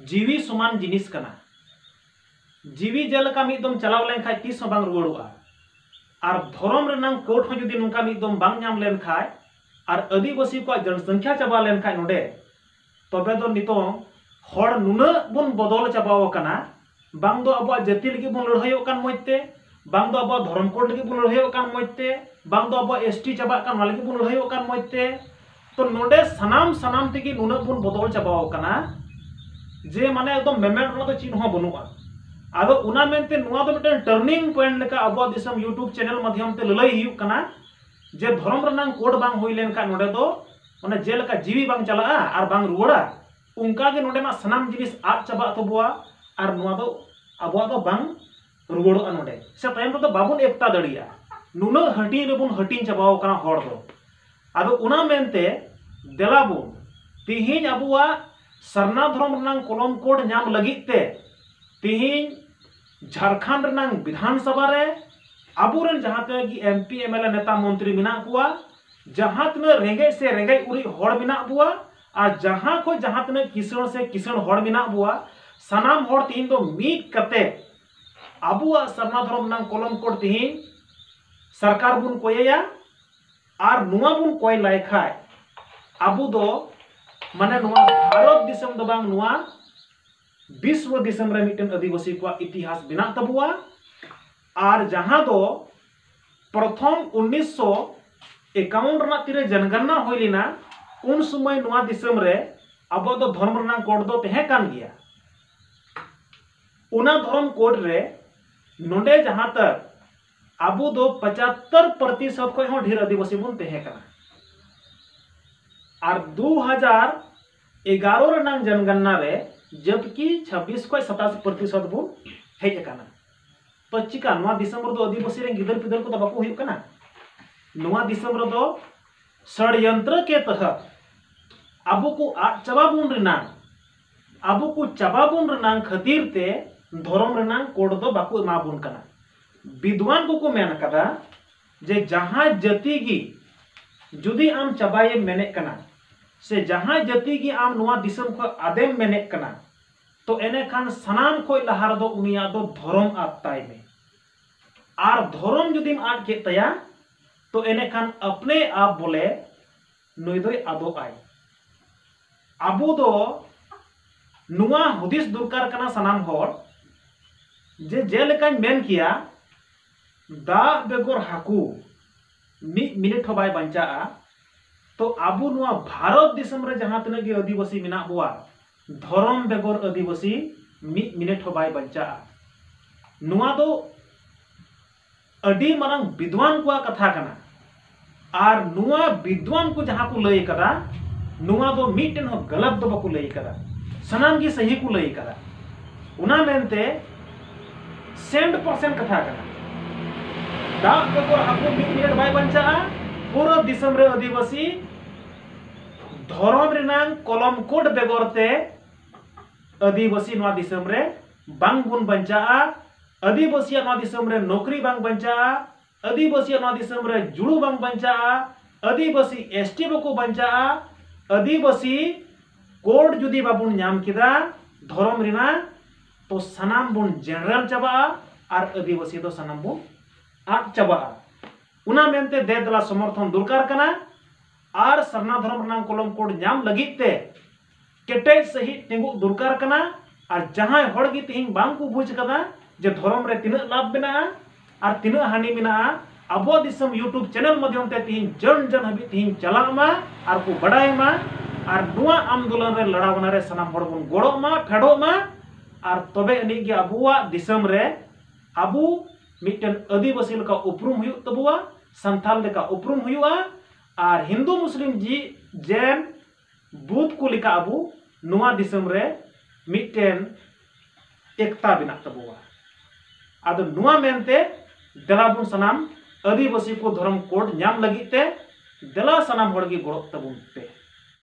ᱡᱤᱣᱤ ᱥᱚᱢᱟᱱ ᱡᱤᱱᱤᱥ ᱠᱟᱱᱟ᱾ ᱡᱤᱣᱤ ᱡᱮᱞᱮᱠᱟ ᱢᱤᱫ ᱫᱚᱢ ᱪᱟᱞᱟᱣ ᱞᱮᱱᱠᱷᱟᱡ ᱛᱤᱥ ᱦᱚᱸ ᱵᱟᱝ ᱨᱩᱣᱟᱹᱲᱚᱜᱼᱟ᱾ ᱟᱨ ᱫᱷᱚᱨᱚᱢ ᱨᱮᱱᱟᱜ ᱠᱳᱰ ᱦᱚᱸ ᱡᱩᱫᱤ ᱱᱚᱝᱠᱟ ᱢᱤᱫ ᱫᱚᱢ ᱵᱟᱝ ᱧᱟᱢ ᱞᱮᱱᱠᱷᱟᱡ ᱟᱨ ᱟᱹᱫᱤᱵᱟᱹᱥᱤ ᱠᱚᱣᱟᱜ ᱡᱚᱱᱥᱚᱝᱠᱷᱟ ᱪᱟᱵᱟ ᱞᱮᱱᱠᱷᱟᱡ ᱱᱚᱰᱮ, ᱛᱚᱵᱮ ᱫᱚ ᱱᱤᱛᱚᱝ ᱦᱚᱲ ᱱᱩᱱᱟᱹᱜ ᱵᱚᱱ ᱵᱚᱫᱚᱞ ᱪᱟᱵᱟᱣ ᱟᱠᱟᱱᱟ, ᱵᱟᱝ ᱫᱚ ᱟᱵᱚᱣᱟᱜ ᱡᱟᱹᱛᱤ ᱞᱟᱹᱜᱤᱫ ᱵᱚᱱ ᱞᱟᱹᱲᱦᱟᱹᱭᱚᱜ ᱠᱟᱱ ᱢᱚᱡᱽ ᱛᱮ, ᱵᱟᱝ ᱫᱚ ᱟᱵᱚᱣᱟᱜ ᱫᱷᱚᱨᱚᱢ ᱠᱳᱰ ᱞᱟᱹᱜᱤᱫ ᱵᱚᱱ ᱞᱟᱹᱲᱦᱟᱹᱭᱚᱜ ᱠᱟᱱ ᱢᱚᱡᱽ ᱛᱮ, ᱵᱟᱝ ᱫᱚ ᱟᱵᱚᱣᱟᱜ ᱮᱥᱴᱤ ᱪᱟᱵᱟᱜ ᱠᱟᱱ ᱚᱱᱟ ᱞᱟᱹᱜᱤᱫ ᱵᱚᱱ ᱞᱟᱹᱲᱦᱟᱹᱭᱚᱜ ᱠᱟᱱ ᱢᱚᱡᱽ ᱛᱮ᱾ ᱛᱚ ᱱᱚᱰᱮ ᱥᱟᱱᱟᱢ ᱥᱟᱱᱟᱢ ᱛᱮᱜᱮ ᱱᱩᱱᱟᱹᱜ ᱵᱚᱱ ᱵᱚᱫᱚᱞ ᱪᱟᱵᱟᱣ ᱟᱠᱟᱱᱟ ᱡᱮ ᱢᱟᱱᱮ ᱮᱠᱫᱚᱢ ᱢᱮᱢᱮᱱ ᱨᱮᱱᱟᱜ ᱫᱚ ᱪᱮᱫ ᱦᱚᱸ ᱵᱟᱹᱱᱩᱜᱼᱟ᱾ ᱟᱫᱚ ᱚᱱᱟ ᱢᱮᱱᱛᱮ ᱱᱚᱣᱟ ᱫᱚ ᱢᱤᱫᱴᱮᱱ ᱴᱟᱨᱱᱤᱝ ᱯᱚᱭᱮᱱᱴ ᱞᱮᱠᱟ ᱟᱵᱚᱣᱟᱜ ᱫᱤᱥᱚᱢ YouTube ᱪᱮᱱᱮᱞ ᱢᱟᱫᱽᱫᱷᱚᱢ ᱛᱮ ᱞᱟᱹᱞᱟᱹᱭ ᱦᱩᱭᱩᱜ ᱠᱟᱱᱟ ᱡᱮ ᱫᱷᱚᱨᱚᱢ ᱨᱮᱱᱟᱜ ᱠᱳᱰ ᱵᱟᱝ ᱦᱩᱭ ᱞᱮᱱᱠᱷᱟᱱ ᱱᱚᱰᱮ ᱫᱚ ᱚᱱᱮ ᱡᱮᱞᱮᱠᱟ ᱡᱤᱣᱤ ᱵᱟᱝ ᱪᱟᱞᱟᱜᱼᱟ ᱟᱨ ᱵᱟᱝ ᱨᱩᱣᱟᱹᱲᱟ, ᱚᱱᱠᱟ ᱜᱮ ᱱᱚᱰᱮᱱᱟᱜ ᱥᱟᱱᱟᱢ ᱡᱤᱱᱤᱥ ᱟᱫ ᱪᱟᱵᱟᱜ ᱛᱟᱵᱚᱣᱟ ᱟᱨ ᱱᱚᱣᱟ ᱫᱚ ᱟᱵᱚᱣᱟᱜ ᱫᱚ ᱵᱟᱝ ᱨᱩᱣᱟᱹᱲᱚᱜᱼᱟ ᱱᱚᱰᱮ, ᱥᱮ ᱛᱟᱭᱚᱢ ᱛᱮᱫᱚ ᱵᱟᱵᱚᱱ ᱮᱠᱛᱟ ᱫᱟᱲᱮᱭᱟᱜᱼᱟ᱾ ᱱᱩᱱᱟᱹᱜ ᱦᱟᱹᱴᱤᱧ ᱨᱮᱵᱚᱱ ᱦᱟᱹᱴᱤᱧ ᱪᱟᱵᱟᱣ ᱟᱠᱟᱱᱟ ᱦᱚᱲ ᱫᱚ᱾ ᱟᱫᱚ ᱚᱱᱟ ᱢᱮᱱᱛᱮ ᱫᱮᱞᱟ ᱵᱚᱱ ᱛᱤᱦᱤᱧ ᱟᱵᱚᱣᱟᱜ ᱥᱟᱨᱱᱟ ᱫᱷᱚᱨᱚᱢ ᱨᱮᱱᱟᱝ ᱠᱚᱞᱚᱢ ᱠᱳᱰ ᱧᱟᱢ ᱞᱟᱹᱜᱤᱫ ᱛᱮ ᱛᱤᱦᱤᱧ ᱡᱷᱟᱲᱠᱷᱚᱸᱰ ᱨᱮᱱᱟᱝ ᱵᱤᱫᱷᱟᱱ ᱥᱚᱵᱷᱟ ᱨᱮ ᱟᱵᱚᱨᱮᱱ ᱡᱟᱦᱟᱸ ᱛᱤᱱᱟᱹᱜ ᱜᱮ M P, M L A, ᱱᱮᱛᱟ, ᱢᱚᱱᱛᱨᱤ ᱢᱮᱱᱟᱜ ᱠᱚᱣᱟ, ᱡᱟᱦᱟᱸ ᱛᱤᱱᱟᱹᱜ ᱨᱮᱸᱜᱮᱡ ᱥᱮ ᱨᱮᱸᱜᱮᱡ ᱩᱨᱤᱡ ᱦᱚᱲ ᱢᱮᱱᱟᱜ ᱵᱚᱣᱟ, ᱟᱨ ᱡᱟᱦᱟᱸ ᱠᱷᱚᱱ ᱡᱟᱦᱟᱸ ᱛᱤᱱᱟᱹᱜ ᱠᱤᱥᱟᱹᱬ ᱥᱮ ᱠᱤᱥᱟᱹᱬ ᱦᱚᱲ ᱢᱮᱱᱟᱜ ᱵᱚᱣᱟ, ᱥᱟᱱᱟᱢ ᱦᱚᱲ ᱛᱤᱦᱤᱧ ᱫᱚ ᱢᱤᱫ ᱠᱟᱛᱮ ᱟᱵᱚᱣᱟᱜ ᱥᱟᱨᱱᱟ ᱫᱷᱚᱨᱚᱢ ᱨᱮᱱᱟᱝ ᱠᱚᱞᱚᱢ ᱠᱳᱰ ᱛᱤᱦᱤᱧ ᱥᱚᱨᱠᱟᱨ ᱵᱚᱱ ᱠᱚᱭᱮᱭᱟ᱾ ᱟᱨ ᱱᱚᱣᱟ ᱵᱚᱱ ᱠᱚᱭ ᱞᱟᱭ ᱠᱷᱟᱡ ᱟᱵᱚ ᱫᱚ ᱢᱟᱱᱮ ᱱᱚᱣᱟ ᱵᱷᱟᱨᱚᱛ ᱫᱤᱥᱚᱢ ᱫᱚ ᱵᱟᱝ, ᱱᱚᱣᱟ ᱵᱤᱥᱣᱚ ᱫᱤᱥᱚᱢ ᱨᱮ ᱢᱤᱫᱴᱮᱱ ᱟᱹᱫᱤᱵᱟᱹᱥᱤ ᱠᱚᱣᱟᱜ ᱤᱛᱤᱦᱟᱥ ᱵᱮᱱᱟᱜ ᱛᱟᱵᱚᱣᱟ᱾ ᱟᱨ ᱡᱟᱦᱟᱸ ᱫᱚ ᱯᱨᱚᱛᱷᱚᱢ ᱩᱱᱤᱥᱥᱚ ᱮᱠᱟᱣᱚᱱ ᱨᱮᱱᱟᱜ ᱛᱤᱨᱮ ᱡᱚᱱᱜᱚᱱᱱᱟ ᱦᱩᱭ ᱞᱮᱱᱟ, ᱩᱱ ᱥᱚᱢᱚᱭ ᱱᱚᱣᱟ ᱫᱤᱥᱚᱢ ᱨᱮ ᱟᱵᱚᱣᱟᱜ ᱫᱚ ᱫᱷᱚᱨᱚᱢ ᱨᱮᱱᱟᱜ ᱠᱳᱰ ᱫᱚ ᱛᱟᱦᱮᱸ ᱠᱟᱱ ᱜᱮᱭᱟ᱾ ᱚᱱᱟ ᱫᱷᱚᱨᱚᱢ ᱠᱳᱰ ᱨᱮ ᱱᱚᱰᱮ ᱡᱟᱦᱟᱸ ᱛᱟᱠ ᱟᱵᱚ ᱫᱚ ᱯᱚᱸᱪᱟᱛᱛᱚᱨ ᱯᱨᱚᱛᱤᱥᱚᱛ ᱠᱷᱚᱱ ᱦᱚᱸ ᱰᱷᱮᱨ ᱟᱹᱫᱤᱵᱟᱹᱥᱤ ᱵᱚᱱ ᱛᱟᱦᱮᱸ ᱠᱟᱱᱟ᱾ ᱟᱨ ᱫᱩ ᱦᱟᱡᱟᱨ ᱮᱜᱟᱨᱚ ᱨᱮᱱᱟᱝ ᱡᱚᱱᱜᱚᱱᱱᱟ ᱨᱮ ᱡᱚᱵᱠᱤ ᱪᱷᱟᱵᱵᱤᱥ ᱠᱷᱚᱱ ᱥᱟᱛᱟᱥ ᱯᱨᱚᱛᱤᱥᱚᱛ ᱵᱚᱱ ᱦᱮᱡ ᱟᱠᱟᱱᱟ᱾ ᱛᱚ ᱪᱤᱠᱟ ᱱᱚᱣᱟ ᱫᱤᱥᱚᱢ ᱨᱮᱫᱚ ᱟᱹᱫᱤᱵᱟᱹᱥᱤ ᱨᱮᱱ ᱜᱤᱫᱟᱹᱨ ᱯᱤᱫᱟᱹᱨ ᱠᱚᱫᱚ ᱵᱟᱠᱚ ᱦᱩᱭᱩᱜ ᱠᱟᱱᱟ? ᱱᱚᱣᱟ ᱫᱤᱥᱚᱢ ᱨᱮᱫᱚ ᱥᱚᱲᱭᱚᱱᱛᱨᱚ ᱠᱮ ᱛᱚᱦᱚᱛ ᱟᱵᱚ ᱠᱚ ᱟᱫ ᱪᱟᱵᱟ ᱵᱚᱱ ᱨᱮᱱᱟᱝ, ᱟᱵᱚ ᱠᱚ ᱪᱟᱵᱟ ᱵᱚᱱ ᱨᱮᱱᱟᱝ ᱠᱷᱟᱹᱛᱤᱨ ᱛᱮ ᱫᱷᱚᱨᱚᱢ ᱨᱮᱱᱟᱝ ᱠᱳᱰ ᱫᱚ ᱵᱟᱠᱚ ᱮᱢᱟ ᱵᱚᱱ ᱠᱟᱱᱟ᱾ ᱵᱤᱫᱣᱟᱱ ᱠᱚᱠᱚ ᱢᱮᱱ ᱟᱠᱟᱫᱟ ᱡᱮ ᱡᱟᱦᱟᱸ ᱡᱟᱹᱛᱤ ᱜᱮ ᱡᱩᱫᱤ ᱟᱢ ᱪᱟᱵᱟᱭᱮᱢ ᱢᱮᱱᱮᱫ ᱠᱟᱱᱟ, ᱥᱮ ᱡᱟᱦᱟᱸ ᱡᱟᱹᱛᱤ ᱜᱮ ᱟᱢ ᱱᱚᱣᱟ ᱫᱤᱥᱚᱢ ᱠᱷᱚᱱ ᱟᱫᱮᱢ ᱢᱮᱱᱮᱫ ᱠᱟᱱᱟ, ᱛᱚ ᱮᱱᱮᱠᱷᱟᱱ ᱥᱟᱱᱟᱢ ᱠᱷᱚᱱ ᱞᱟᱦᱟ ᱨᱮᱫᱚ ᱩᱱᱤᱭᱟᱜ ᱫᱚ ᱫᱷᱚᱨᱚᱢ ᱟᱫ ᱛᱟᱭ ᱢᱮ᱾ ᱟᱨ ᱫᱷᱚᱨᱚᱢ ᱡᱩᱫᱤᱢ ᱟᱫ ᱠᱮᱫ ᱛᱟᱭᱟ, ᱛᱚ ᱮᱱᱮᱠᱷᱟᱱ ᱟᱯᱱᱮ ᱟᱯ ᱵᱚᱞᱮ ᱱᱩᱭ ᱫᱚᱭ ᱟᱫᱚᱜ ᱟᱭ᱾ ᱟᱵᱚ ᱫᱚ ᱱᱚᱣᱟ ᱦᱩᱫᱤᱥ ᱫᱚᱨᱠᱟᱨ ᱠᱟᱱᱟ ᱥᱟᱱᱟᱢ ᱦᱚᱲ, ᱡᱮ ᱡᱮᱞᱮᱠᱟᱧ ᱢᱮᱱ ᱠᱮᱭᱟ, ᱫᱟᱜ ᱵᱮᱜᱚᱨ ᱦᱟᱹᱠᱩ ᱢᱤᱫ ᱢᱤᱱᱤᱴ ᱦᱚᱸ ᱵᱟᱭ ᱵᱟᱧᱪᱟᱜᱼᱟ᱾ ᱛᱚ ᱟᱵᱚ ᱱᱚᱣᱟ ᱵᱷᱟᱨᱚᱛ ᱫᱤᱥᱚᱢ ᱨᱮ ᱡᱟᱦᱟᱸ ᱛᱤᱱᱟᱹᱜ ᱜᱮ ᱟᱹᱫᱤᱵᱟᱹᱥᱤ ᱢᱮᱱᱟᱜ ᱵᱚᱣᱟ, ᱫᱷᱚᱨᱚᱢ ᱵᱮᱜᱚᱨ ᱟᱹᱫᱤᱵᱟᱹᱥᱤ ᱢᱤᱫ ᱢᱤᱱᱤᱴ ᱦᱚᱸ ᱵᱟᱭ ᱵᱟᱧᱪᱟᱜᱼᱟ᱾ ᱱᱚᱣᱟ ᱫᱚ ᱟᱹᱰᱤ ᱢᱟᱨᱟᱝ ᱵᱤᱫᱣᱟᱱ ᱠᱚᱣᱟᱜ ᱠᱟᱛᱷᱟ ᱠᱟᱱᱟ᱾ ᱟᱨ ᱱᱚᱣᱟ ᱵᱤᱫᱣᱟᱱ ᱠᱚ ᱡᱟᱦᱟᱸ ᱠᱚ ᱞᱟᱹᱭ ᱠᱟᱫᱟ, ᱱᱚᱣᱟ ᱫᱚ ᱢᱤᱫᱴᱮᱱ ᱦᱚᱸ ᱜᱟᱞᱟᱛ ᱫᱚ ᱵᱟᱠᱚ ᱞᱟᱹᱭ ᱠᱟᱫᱟ, ᱥᱟᱱᱟᱢ ᱜᱮ ᱥᱟᱹᱦᱤ ᱠᱚ ᱞᱟᱹᱭ ᱠᱟᱫᱟ᱾ ᱚᱱᱟ ᱢᱮᱱᱛᱮ ᱥᱮᱱᱴ ᱯᱟᱨᱥᱮᱱᱴ ᱠᱟᱛᱷᱟ ᱠᱟᱱᱟ᱾ ᱫᱟᱜ ᱵᱮᱜᱚᱨ ᱦᱟᱹᱠᱩ ᱢᱤᱫ ᱢᱤᱱᱤᱴ ᱵᱟᱭ ᱵᱟᱧᱪᱟᱜᱼᱟ, ᱯᱩᱨᱟᱹ ᱫᱤᱥᱚᱢ ᱨᱮ ᱟᱹᱫᱤᱵᱟᱹᱥᱤ ᱫᱷᱚᱨᱚᱢ ᱨᱮᱱᱟᱝ ᱠᱚᱞᱚᱢ ᱠᱳᱰ ᱵᱮᱜᱚᱨ ᱛᱮ ᱟᱹᱫᱤᱵᱟᱹᱥᱤ ᱱᱚᱣᱟ ᱫᱤᱥᱚᱢ ᱨᱮ ᱵᱟᱝ ᱵᱚᱱ ᱵᱟᱧᱪᱟᱜᱼᱟ᱾ ᱟᱹᱫᱤᱵᱟᱹᱥᱤᱭᱟᱜ ᱱᱚᱣᱟ ᱫᱤᱥᱚᱢ ᱨᱮ ᱱᱚᱠᱨᱤ ᱵᱟᱝ ᱵᱟᱧᱪᱟᱜᱼᱟ᱾ ᱟᱹᱫᱤᱵᱟᱹᱥᱤᱭᱟᱜ ᱱᱚᱣᱟ ᱫᱤᱥᱚᱢ ᱨᱮ ᱡᱩᱲᱩ ᱵᱟᱝ ᱵᱟᱧᱪᱟᱜᱼᱟ᱾ ᱟᱹᱫᱤᱵᱟᱹᱥᱤ ᱮᱥ ᱴᱤ ᱵᱟᱠᱚ ᱵᱟᱧᱪᱟᱜᱼᱟ᱾ ᱟᱹᱫᱤᱵᱟᱹᱥᱤ ᱠᱳᱰ ᱡᱩᱫᱤ ᱵᱟᱵᱚᱱ ᱧᱟᱢ ᱠᱮᱫᱟ ᱫᱷᱚᱨᱚᱢ ᱨᱮᱱᱟᱜ, ᱛᱚ ᱥᱟᱱᱟᱢ ᱵᱚᱱ ᱡᱮᱱᱟᱨᱮᱞ ᱪᱟᱵᱟᱜᱼᱟ ᱟᱨ ᱟᱹᱫᱤᱵᱟᱹᱥᱤ ᱫᱚ ᱥᱟᱱᱟᱢ ᱵᱚᱱ ᱟᱫ ᱪᱟᱵᱟᱜᱼᱟ᱾ ᱚᱱᱟ ᱢᱮᱱᱛᱮ ᱫᱮ ᱫᱮᱞᱟ ᱥᱚᱢᱚᱨᱛᱷᱚᱱ ᱫᱚᱨᱠᱟᱨ ᱠᱟᱱᱟ᱾ ᱟᱨ ᱥᱟᱨᱱᱟ ᱫᱷᱚᱨᱚᱢ ᱨᱮᱱᱟᱜ ᱠᱚᱞᱚᱢ ᱠᱳᱰ ᱧᱟᱢ ᱞᱟᱹᱜᱤᱫ ᱛᱮ ᱠᱮᱴᱮᱡ ᱥᱟᱹᱦᱤᱡ ᱛᱤᱸᱜᱩ ᱫᱚᱨᱠᱟᱨ ᱠᱟᱱᱟ᱾ ᱟᱨ ᱡᱟᱦᱟᱸᱭ ᱦᱚᱲ ᱜᱮ ᱛᱮᱦᱮᱧ ᱵᱟᱝ ᱠᱚ ᱵᱩᱡᱽ ᱠᱟᱫᱟ ᱡᱮ ᱫᱷᱚᱨᱚᱢ ᱨᱮ ᱛᱤᱱᱟᱹᱜ ᱞᱟᱵᱷ ᱢᱮᱱᱟᱜᱼᱟ ᱟᱨ ᱛᱤᱱᱟᱹᱜ ᱦᱟᱹᱱᱤ ᱢᱮᱱᱟᱜᱼᱟ, ᱟᱵᱚᱣᱟᱜ ᱫᱤᱥᱚᱢ YouTube ᱪᱮᱱᱮᱞ ᱢᱟᱫᱽᱫᱷᱚᱢ ᱛᱮ ᱛᱮᱦᱮᱧ ᱡᱚᱱ ᱡᱚᱱ ᱦᱟᱹᱵᱤᱡ ᱛᱮᱦᱮᱧ ᱪᱟᱞᱟᱜ ᱢᱟ ᱟᱨ ᱠᱚ ᱵᱟᱰᱟᱭ ᱢᱟ᱾ ᱟᱨ ᱱᱚᱣᱟ ᱟᱱᱫᱳᱞᱚᱱ ᱨᱮ ᱞᱟᱲᱟᱣᱱᱟ ᱨᱮ ᱥᱟᱱᱟᱢ ᱦᱚᱲ ᱵᱚᱱ ᱜᱚᱲᱚᱜ ᱢᱟ, ᱯᱷᱮᱰᱚᱜ ᱢᱟ᱾ ᱟᱨ ᱛᱚᱵᱮ ᱟᱹᱱᱤᱡ ᱜᱮ ᱟᱵᱚᱣᱟᱜ ᱫᱤᱥᱚᱢ ᱨᱮ ᱟᱵᱚ ᱢᱤᱫᱴᱮᱱ ᱟᱹᱫᱤᱵᱟᱹᱥᱤ ᱞᱮᱠᱟ ᱩᱯᱨᱩᱢ ᱦᱩᱭᱩᱜ ᱛᱟᱵᱚᱣᱟ, ᱥᱟᱱᱛᱟᱞ ᱞᱮᱠᱟ ᱩᱯᱨᱩᱢ ᱦᱩᱭᱩᱜᱼᱟ᱾ ᱟᱨ ᱦᱤᱱᱫᱩ ᱢᱩᱥᱞᱤᱢ ᱡᱤ ᱡᱮᱱ ᱵᱩᱫ ᱠᱚ ᱞᱮᱠᱟ ᱟᱵᱚ ᱱᱚᱣᱟ ᱫᱤᱥᱚᱢ ᱨᱮ ᱢᱤᱫᱴᱮᱱ ᱮᱠᱛᱟ ᱵᱮᱱᱟᱜ ᱛᱟᱵᱚᱣᱟ᱾ ᱟᱫᱚ ᱱᱚᱣᱟ ᱢᱮᱱᱛᱮ ᱫᱮᱞᱟ ᱵᱚᱱ ᱥᱟᱱᱟᱢ ᱟᱹᱫᱤᱵᱟᱹᱥᱤ ᱠᱚ ᱫᱷᱚᱨᱚᱢ ᱠᱳᱰ ᱧᱟᱢ ᱞᱟᱹᱜᱤᱫ ᱛᱮ ᱫᱮᱞᱟ ᱥᱟᱱᱟᱢ ᱦᱚᱲ ᱜᱮ ᱜᱚᱲᱚᱜ ᱛᱟᱵᱚᱱ ᱯᱮ᱾